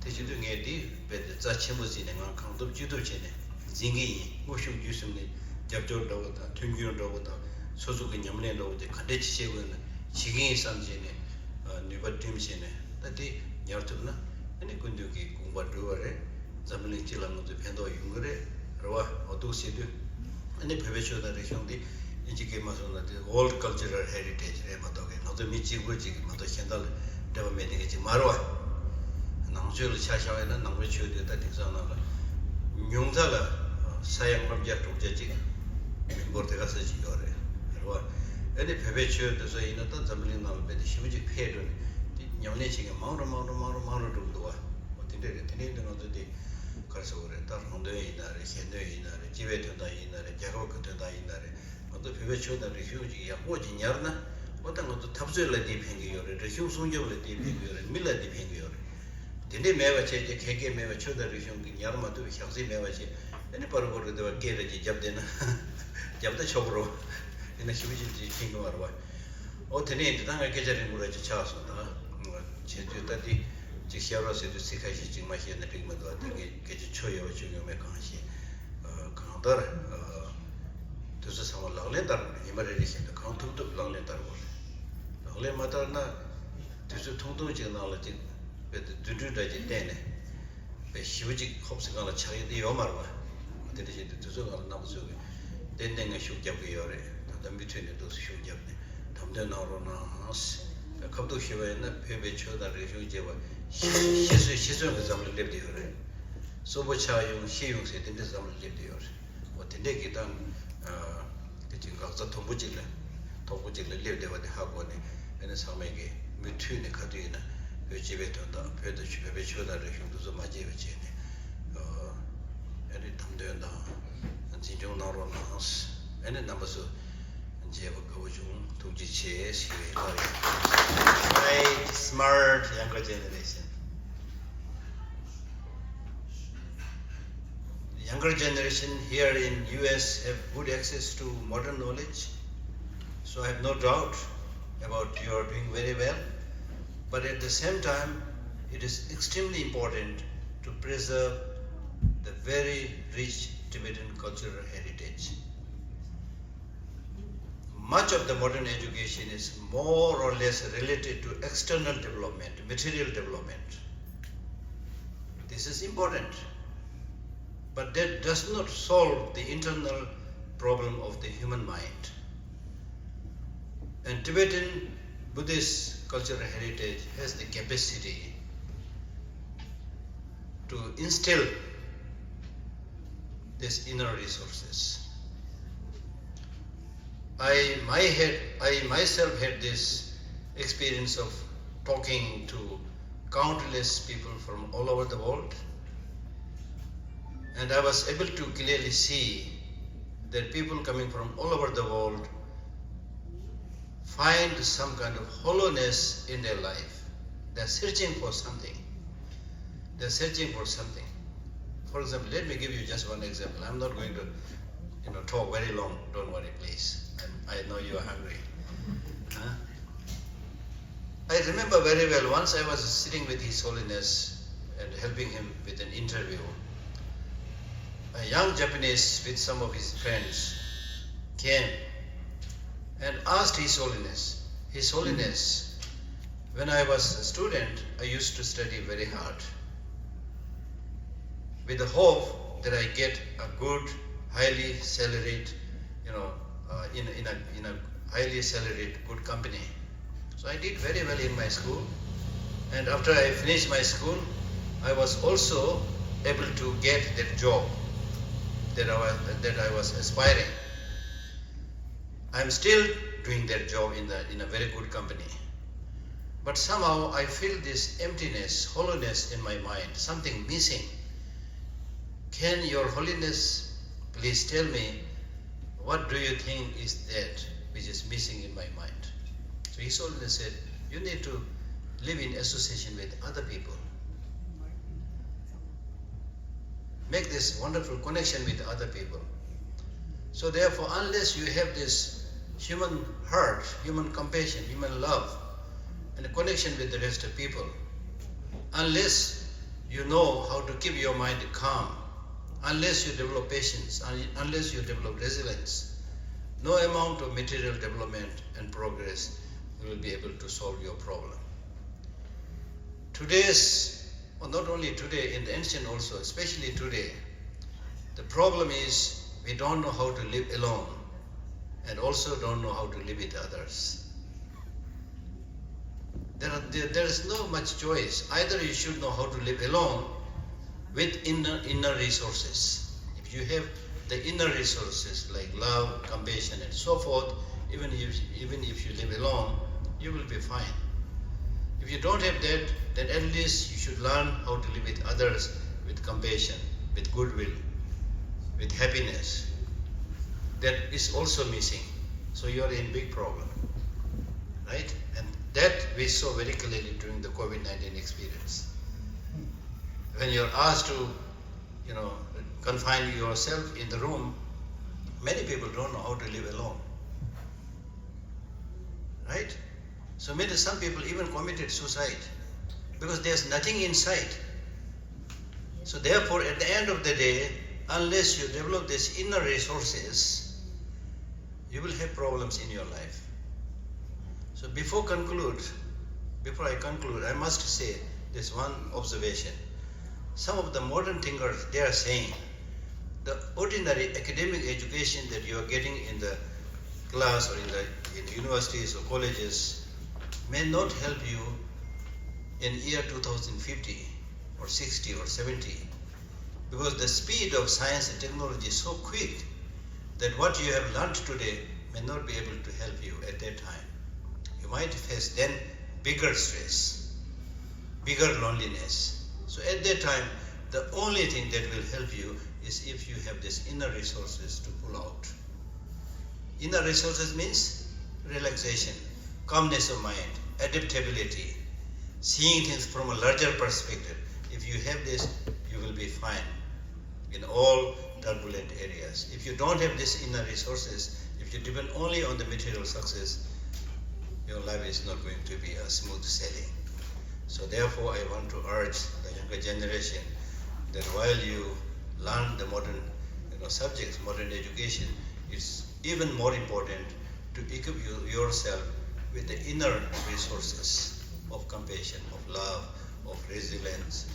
དེ་བྱེད་དུས་ངས་འདི་རྦད་དེ་རྩ་ཆེན་པོ་བརྩིས་ནས་ང་གང་ཐུབ་ཅི་ཐུབ་བྱས་ནས་འཛིན་གྱི་ཡིན། དངོས་ཤུགས་བརྒྱུད་གསུམ་ནས་རྒྱབ་སྐྱོར་འདྲ་བོ་དང་མཐུན་འགྱུར་འདྲ་བོ་དང་སོ་སོ་གི་ཉམས་ལེན་འདྲ་བོ་དེ་ག་འདྲས་ཅིག་བྱེད་དགོས་ན་བྱེད་ཀྱི་ཡིན་བསམ་བྱས་ནས་ནུས་པ་བསྒྲིམས་བྱས་ནས་ད་དེ་ཉར་ཐུབ་ན་ཨ་ནི་ཀུན་འདུས་ཀྱི་དགོངས་པ་འགྲུབ་པ་རེད། འཛམ་བུ་གླིང་སྤྱི་ལ་ང་ཚོས་ཕན་ཐོགས་ཡོང་གི་རེད། རེད་བ། འོ་འདུག་བྱེད་དུས་ཨ་ནི་བོད་པའི་ཆོས་དང་རིག་གཞུང་འདི་དབྱིན་ཇི་སྐད་མ་སོང་ན་དེ་World Cultural Heritage རེད་མ་གཏོགས་ཀྱི་ང་ཚོ་མི་གཅིག་པུ་གཅིག་གིས་མ་གཏོགས་གཞན་དག་ལ་འབྲེལ་བ་མེད་དེ་ག་ཅིག་མ་རེད་བ། ནང་ཆོས་ལ་ཆ་བཞག་ཡིན་ན་ནང་པའི་ཆོས་དེ་ད་དེང་སང་ནང་ལ་ཉུང་མཐའ་ལ་ས་ཡ་ལྔ་བརྒྱ་དྲུག་བརྒྱ་ཅིག་མི་འབོར་དེ་ག་ཚོད་ཅིག་ཡོད་རེད། རེད་བ། ཨ་ནི་བོད་པའི་ཆོས་དེ་ཚོ་ཡིན་ན་ད་འཛམ་བུ་གླིང་ནང་ལ་རྦད་དེ་ཞེ་པོ་ཅིག་འཕེལ་འགྲོ་ནས་དེ་ཉམས་ལེན་བྱེད་མཁན་མང་རུ་མང་རུ་མང་རུ་མང་རུ་འགྲོ་གི་འདུག་བ། འོ་དེ་འདྲ་རེད། དེ་འདྲ་ཡིན་དུས་ང་ཚོ་དེ་ག་རེ་ཟེར་དགོས་རེད། ད་རང་དོན་ཡིན་ན་རེད། གཞན་དོན་ཡིན་ན་རེད། སྤྱི་པའི་དོན་དག་ཡིན་ན་རེད། རྒྱལ་ཁབ་ཀྱི་དོན་དག་ཡིན་ན་རེད། ང་ཚོ་བོད་པའི་ཆོས་དང་རིག་གཞུང་ཅིག་ཡག་པོ་ཅིག་ཉར་ན་འོ་ད་ང་ཚོ་འཐབ་རྩོད་ལ་འདི་ཕན་གྱི་ཡོད་རེད། རིག་གཞུང་སྲུང་སྐྱོབ་ལ་འདི་ཕན་གྱི་ཡོད་རེད། མི་ལ་འདི་ཕན་གྱི་ཡོད་རེད། དེ་འདྲས་མེད་པ་བྱས་ཀྱི་ཁེ་ཁེ་མེད་པ་ཆོས་དང་རིག་གཞུང་གི་ཉར་མ་ཐུབ་པའི་ཞག་རྩི་མེད་པ་བྱས་ཨ་ནི་པར་པོ་རུ་དེ་བ་སྐད་ར་ཅིག་རྒྱབ་བསྡད་ན་རྒྱབ་ད་ཆོག་གི་རེད་བ། ཡིན་ན་ཞེ་པོ་ཅིག་ཅིག་ཕན་གྱི་མ་རེད་བ། འོ་དེ་ནས་འདི་ད་ང་སྐད་ཆ་རིང་པོ་ར་ཅིག་ཆགས་སོང་། ད་བྱེད་དུས་ད་འདི་ཅིག་བཤད་རོགས་ཟེར་དུས་ཚིག་ཁ་ཤས་ཅིག་མ་བཤད་ན་འགྲིག་མི་འདུག་ད་ངས་སྐད་ཆ་ཆོ་ཡོད་པ་ཆོ་ཡོད་མེད་གང་ཤེས། གང་ལྟར་དུས་ཚོད་ཚང་མ་ལག་ལེན་བསྟར་དགོས་རེད། ཉི་མ་རེ་རེ་བཞིན་དུ་གང་ཐུབ་ཐུབ་ལག་ལེན་བསྟར་དགོས་རེད། ལག་ལེན་མ་བསྟར་ན་དུས་ཚོད་ཐུང་ཐུང་ཅིག་ནང་ལ་ཅིག་རྦད་དེ་རྫུ་འཕྲུལ་འདྲ་ཅིག་བསྟན་ནས་དཔེ་ཞེ་པོ་ཅིག་ཁོབ་སེ་སྒང་ལ་ཆགས་ཡོད་དེ་ཡོད་མ་རེད་བ། དེ་འདྲ་བྱས་ཏེ་དུས་ཚོད་སྒང་ལ་རྣམ་པ་ཚོས་ཏན་ཏན་ངས་ཤུགས་རྒྱབ་ཀྱི་ཡོད་རེད། ད་ལྟ་མུ་མཐུད་ནས་འདུག་སེ་ཤུགས་བརྒྱབ་ནས་དམ་དོན་གནང་རོགས་གནང་། ཁ་ཐུག་ཞུས་པ་ཡིན་ན་བོད་པའི་ཆོས་དང་རིག་གཞུང་ཅེས་པ་ཤེས་ཤེས་སོས་ཤེས་སོན་གྱི་འཛམ་གླིང་སླེབས་བསྡད་ཡོད་རེད། གསོན་པོ་ཆགས་ཡོང་ཤི་ཡོང་ཟེར་དེ་འདྲའི་འཛམ་གླིང་སླེབས་བསྡད་ཡོད་རེད། འོ་དེ་འདྲས་ཀྱི་ད་དེ་ཅིག་འགག་རྩ་དུམ་བུ་གཅིག་ལ་དོག་པོ་གཅིག་ལ་སླེབས་བསྡད་པ་དེ་ཧ་གོ་ནས་ཨ་ནི་ཚང་མས་ཀྱི་མུ་མཐུད་ནས་ག་དུས་ཡིན་ན་བོད་སྤྱི་པའི་དོན་དག་བོད་དང་བོད་པའི་ཆོས་དང་རིག་གཞུང་འདི་ཚོ་མ་བརྗེད་པ་བྱས་ནས་ཨ་ནི་དམ་དོན་དང་འཛིན་སྐྱོང་གནང་རོགས་གནང་། ཨ་ནི་རྣམ་པ་ཚོ་མཇལ་བ་དགའ་པོ་བྱུང་། ཐུགས་རྗེ་ཆེ་ཞུ་བའི་བཀའ་ཡིན། Right, smart younger generation. The younger generation here in U S have good access to modern knowledge, so I have no doubt about you are doing very well. But at the same time, it is extremely important to preserve the very rich Tibetan cultural heritage. Much of the modern education is more or less related to external development, material development. This is important, but that does not solve the internal problem of the human mind. And Tibetan Buddhist cultural heritage has the capacity to instill these inner resources. I, my had, I myself had this experience of talking to countless people from all over the world, and I was able to clearly see that people coming from all over the world find some kind of hollowness in their life. They're searching for something. They're searching for something. For example, let me give you just one example. I'm not going to, you know, talk very long. Don't worry, please. I'm, I know you are hungry. Huh? I remember very well, once I was sitting with His Holiness and helping him with an interview. A young Japanese with some of his friends came and asked His Holiness, "His Holiness, when I was a student, I used to study very hard with the hope that I get a good, highly salaried, you know, uh, in, in a, in a highly salaried, good company." So I did very well in my school, and after I finished my school, I was also able to get that job that I was, that I was aspiring. I'm still doing that job in the, in a very good company. But somehow I feel this emptiness, hollowness in my mind, something missing. Can Your Holiness please tell me, what do you think is that which is missing in my mind? So His Holiness said, "You need to live in association with other people. Make this wonderful connection with other people." So therefore, unless you have this human heart, human compassion, human love, and a connection with the rest of people, unless you know how to keep your mind calm, unless you develop patience, un- unless you develop resilience, no amount of material development and progress will be able to solve your problem. Today's, or not only today, in the ancient also, especially today, the problem is we don't know how to live alone and also don't know how to live with others. There, are, there, there is no much choice. Either you should know how to live alone with inner, inner resources. If you have the inner resources like love, compassion, and so forth, even if, even if you live alone, you will be fine. If you don't have that, then at least you should learn how to live with others with compassion, with goodwill, with happiness. That is also missing. So you are in big problem, right? And that we saw very clearly during the COVID nineteen experience. When you're asked to, you know, confine yourself in the room, many people don't know how to live alone, right? So many, some people even committed suicide because there's nothing inside. So therefore, at the end of the day, unless you develop these inner resources, you will have problems in your life. So before conclude, before I conclude, I must say this one observation. Some of the modern thinkers, they are saying the ordinary academic education that you are getting in the class or in the, in universities or colleges may not help you in year two thousand fifty or sixty or seventy, because the speed of science and technology is so quick that what you have learned today may not be able to help you at that time. You might face then bigger stress, bigger loneliness. So at that time, the only thing that will help you is if you have these inner resources to pull out. Inner resources means relaxation, calmness of mind, adaptability, seeing things from a larger perspective. If you have this, you will be fine in all turbulent areas. If you don't have these inner resources, if you depend only on the material success, your life is not going to be a smooth sailing. So therefore, I want to urge the younger generation that while you learn the modern, you know, subjects, modern education, it's even more important to equip you, yourself with the inner resources of compassion, of love, of resilience,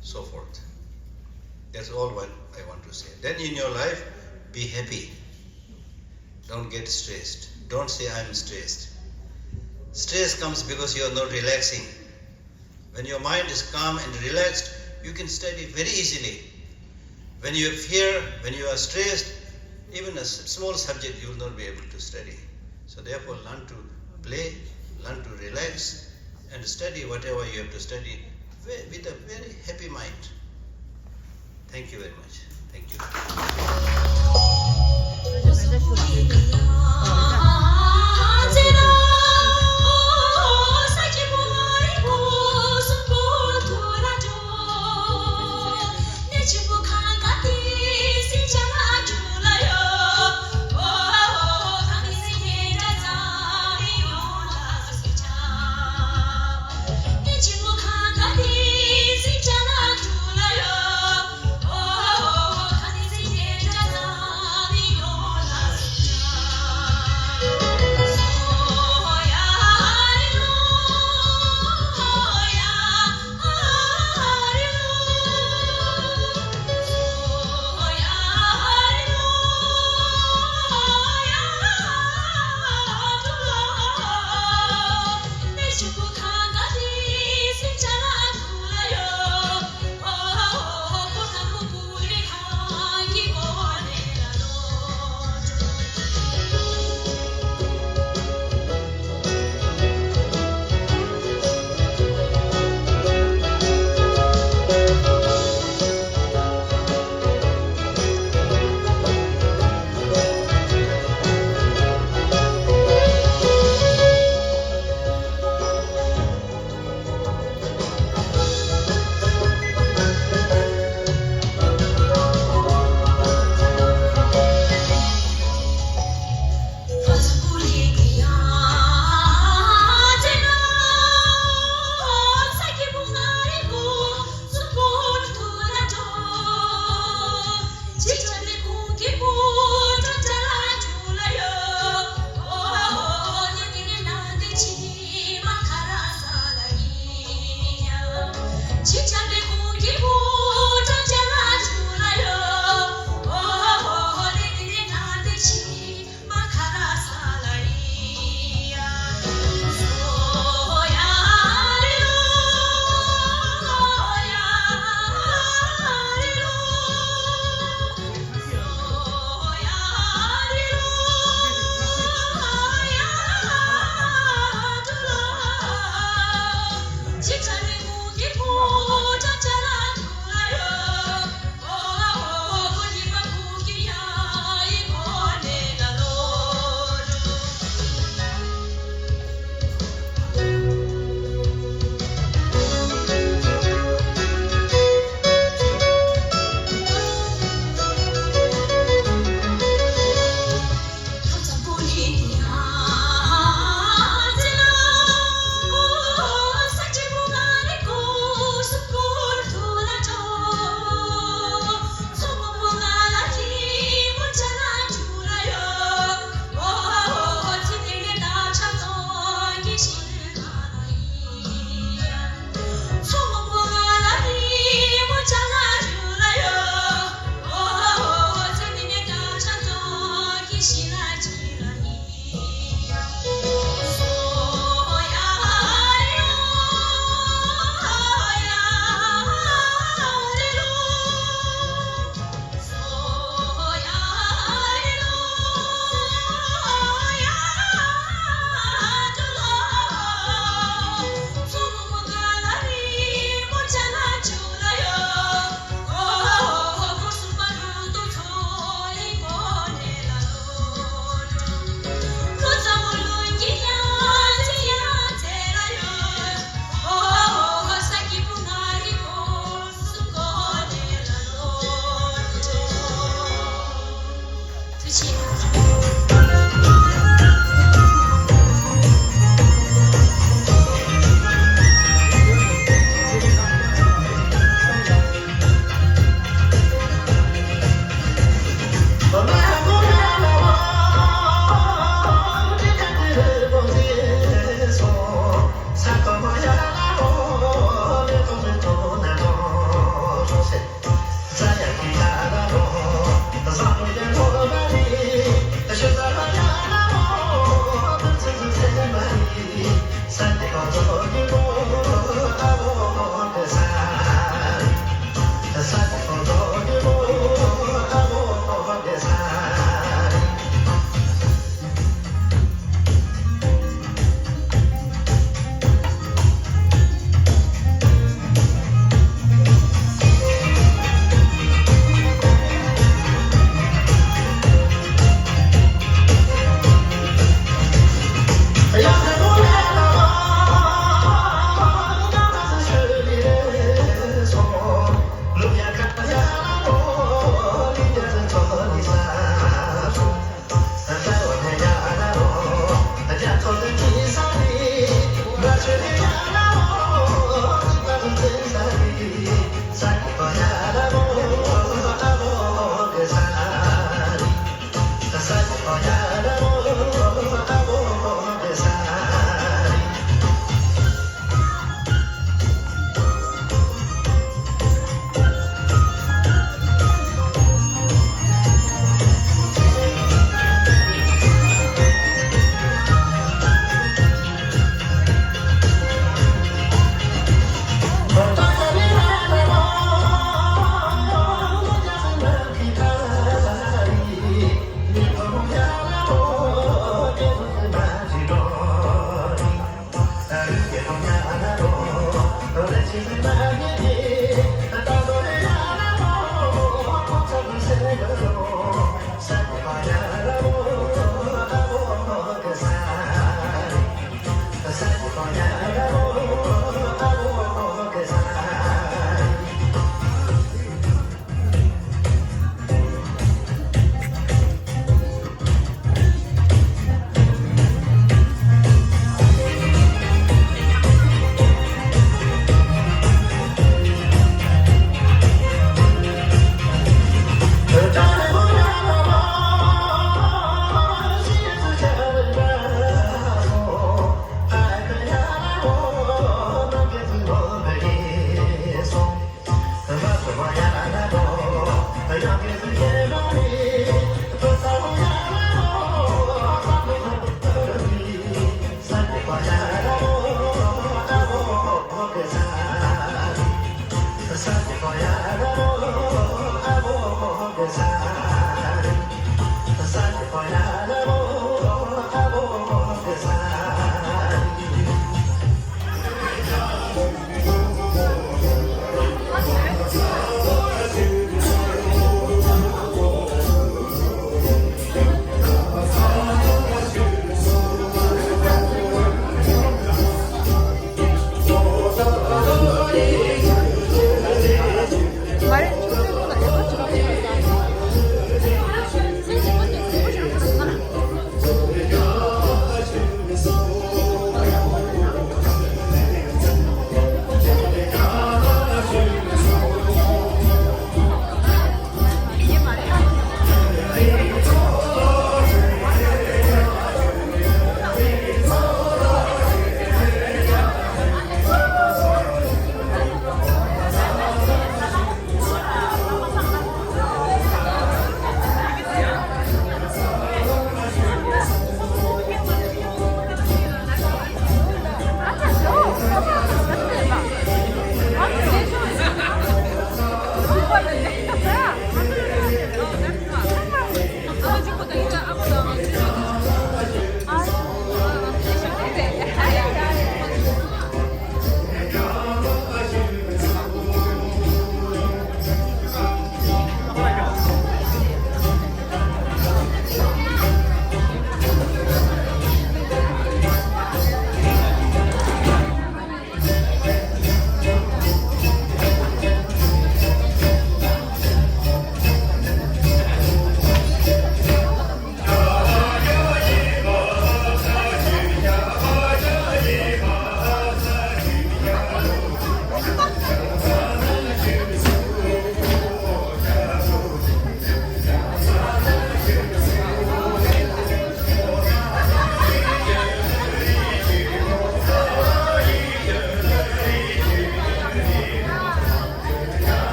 so forth. That's all what I want to say. Then in your life, be happy. Don't get stressed. Don't say, "I'm stressed." Stress comes because you are not relaxing. When your mind is calm and relaxed, you can study very easily. When you fear, when you are stressed, even a s- small subject you will not be able to study. So therefore, learn to play, learn to relax, and study whatever you have to study ve- with a very happy mind. Thank you very much. Thank you.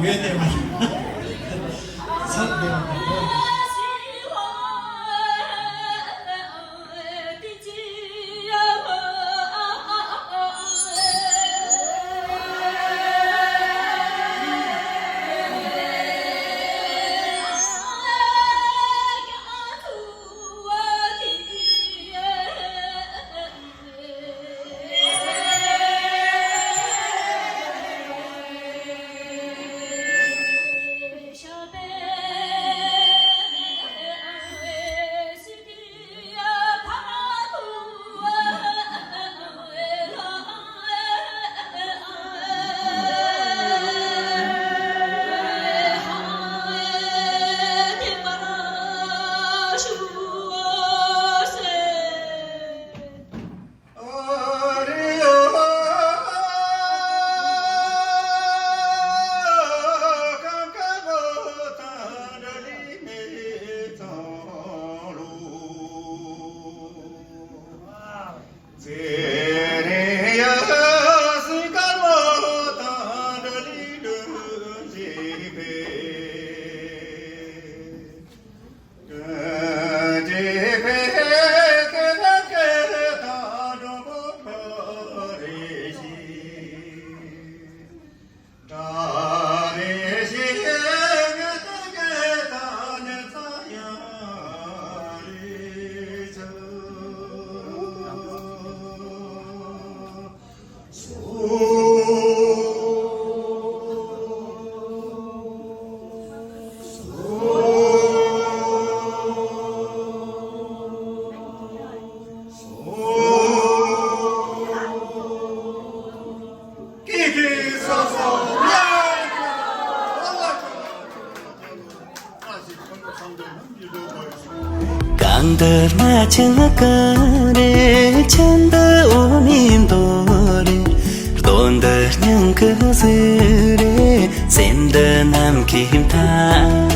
ཡོད་དེ་མ་རེད། ཚར་བསྡད་པ་དང་། གང་ལྟར་ན་ཆང་ག་རེ་ཆང་ད་འོ་མིན་དོ་རེ། གདོན་འདི་སྙིང་གི་ཟེར་རེ་སེམས་འདི་ནམ་མཁའི་མཐའ།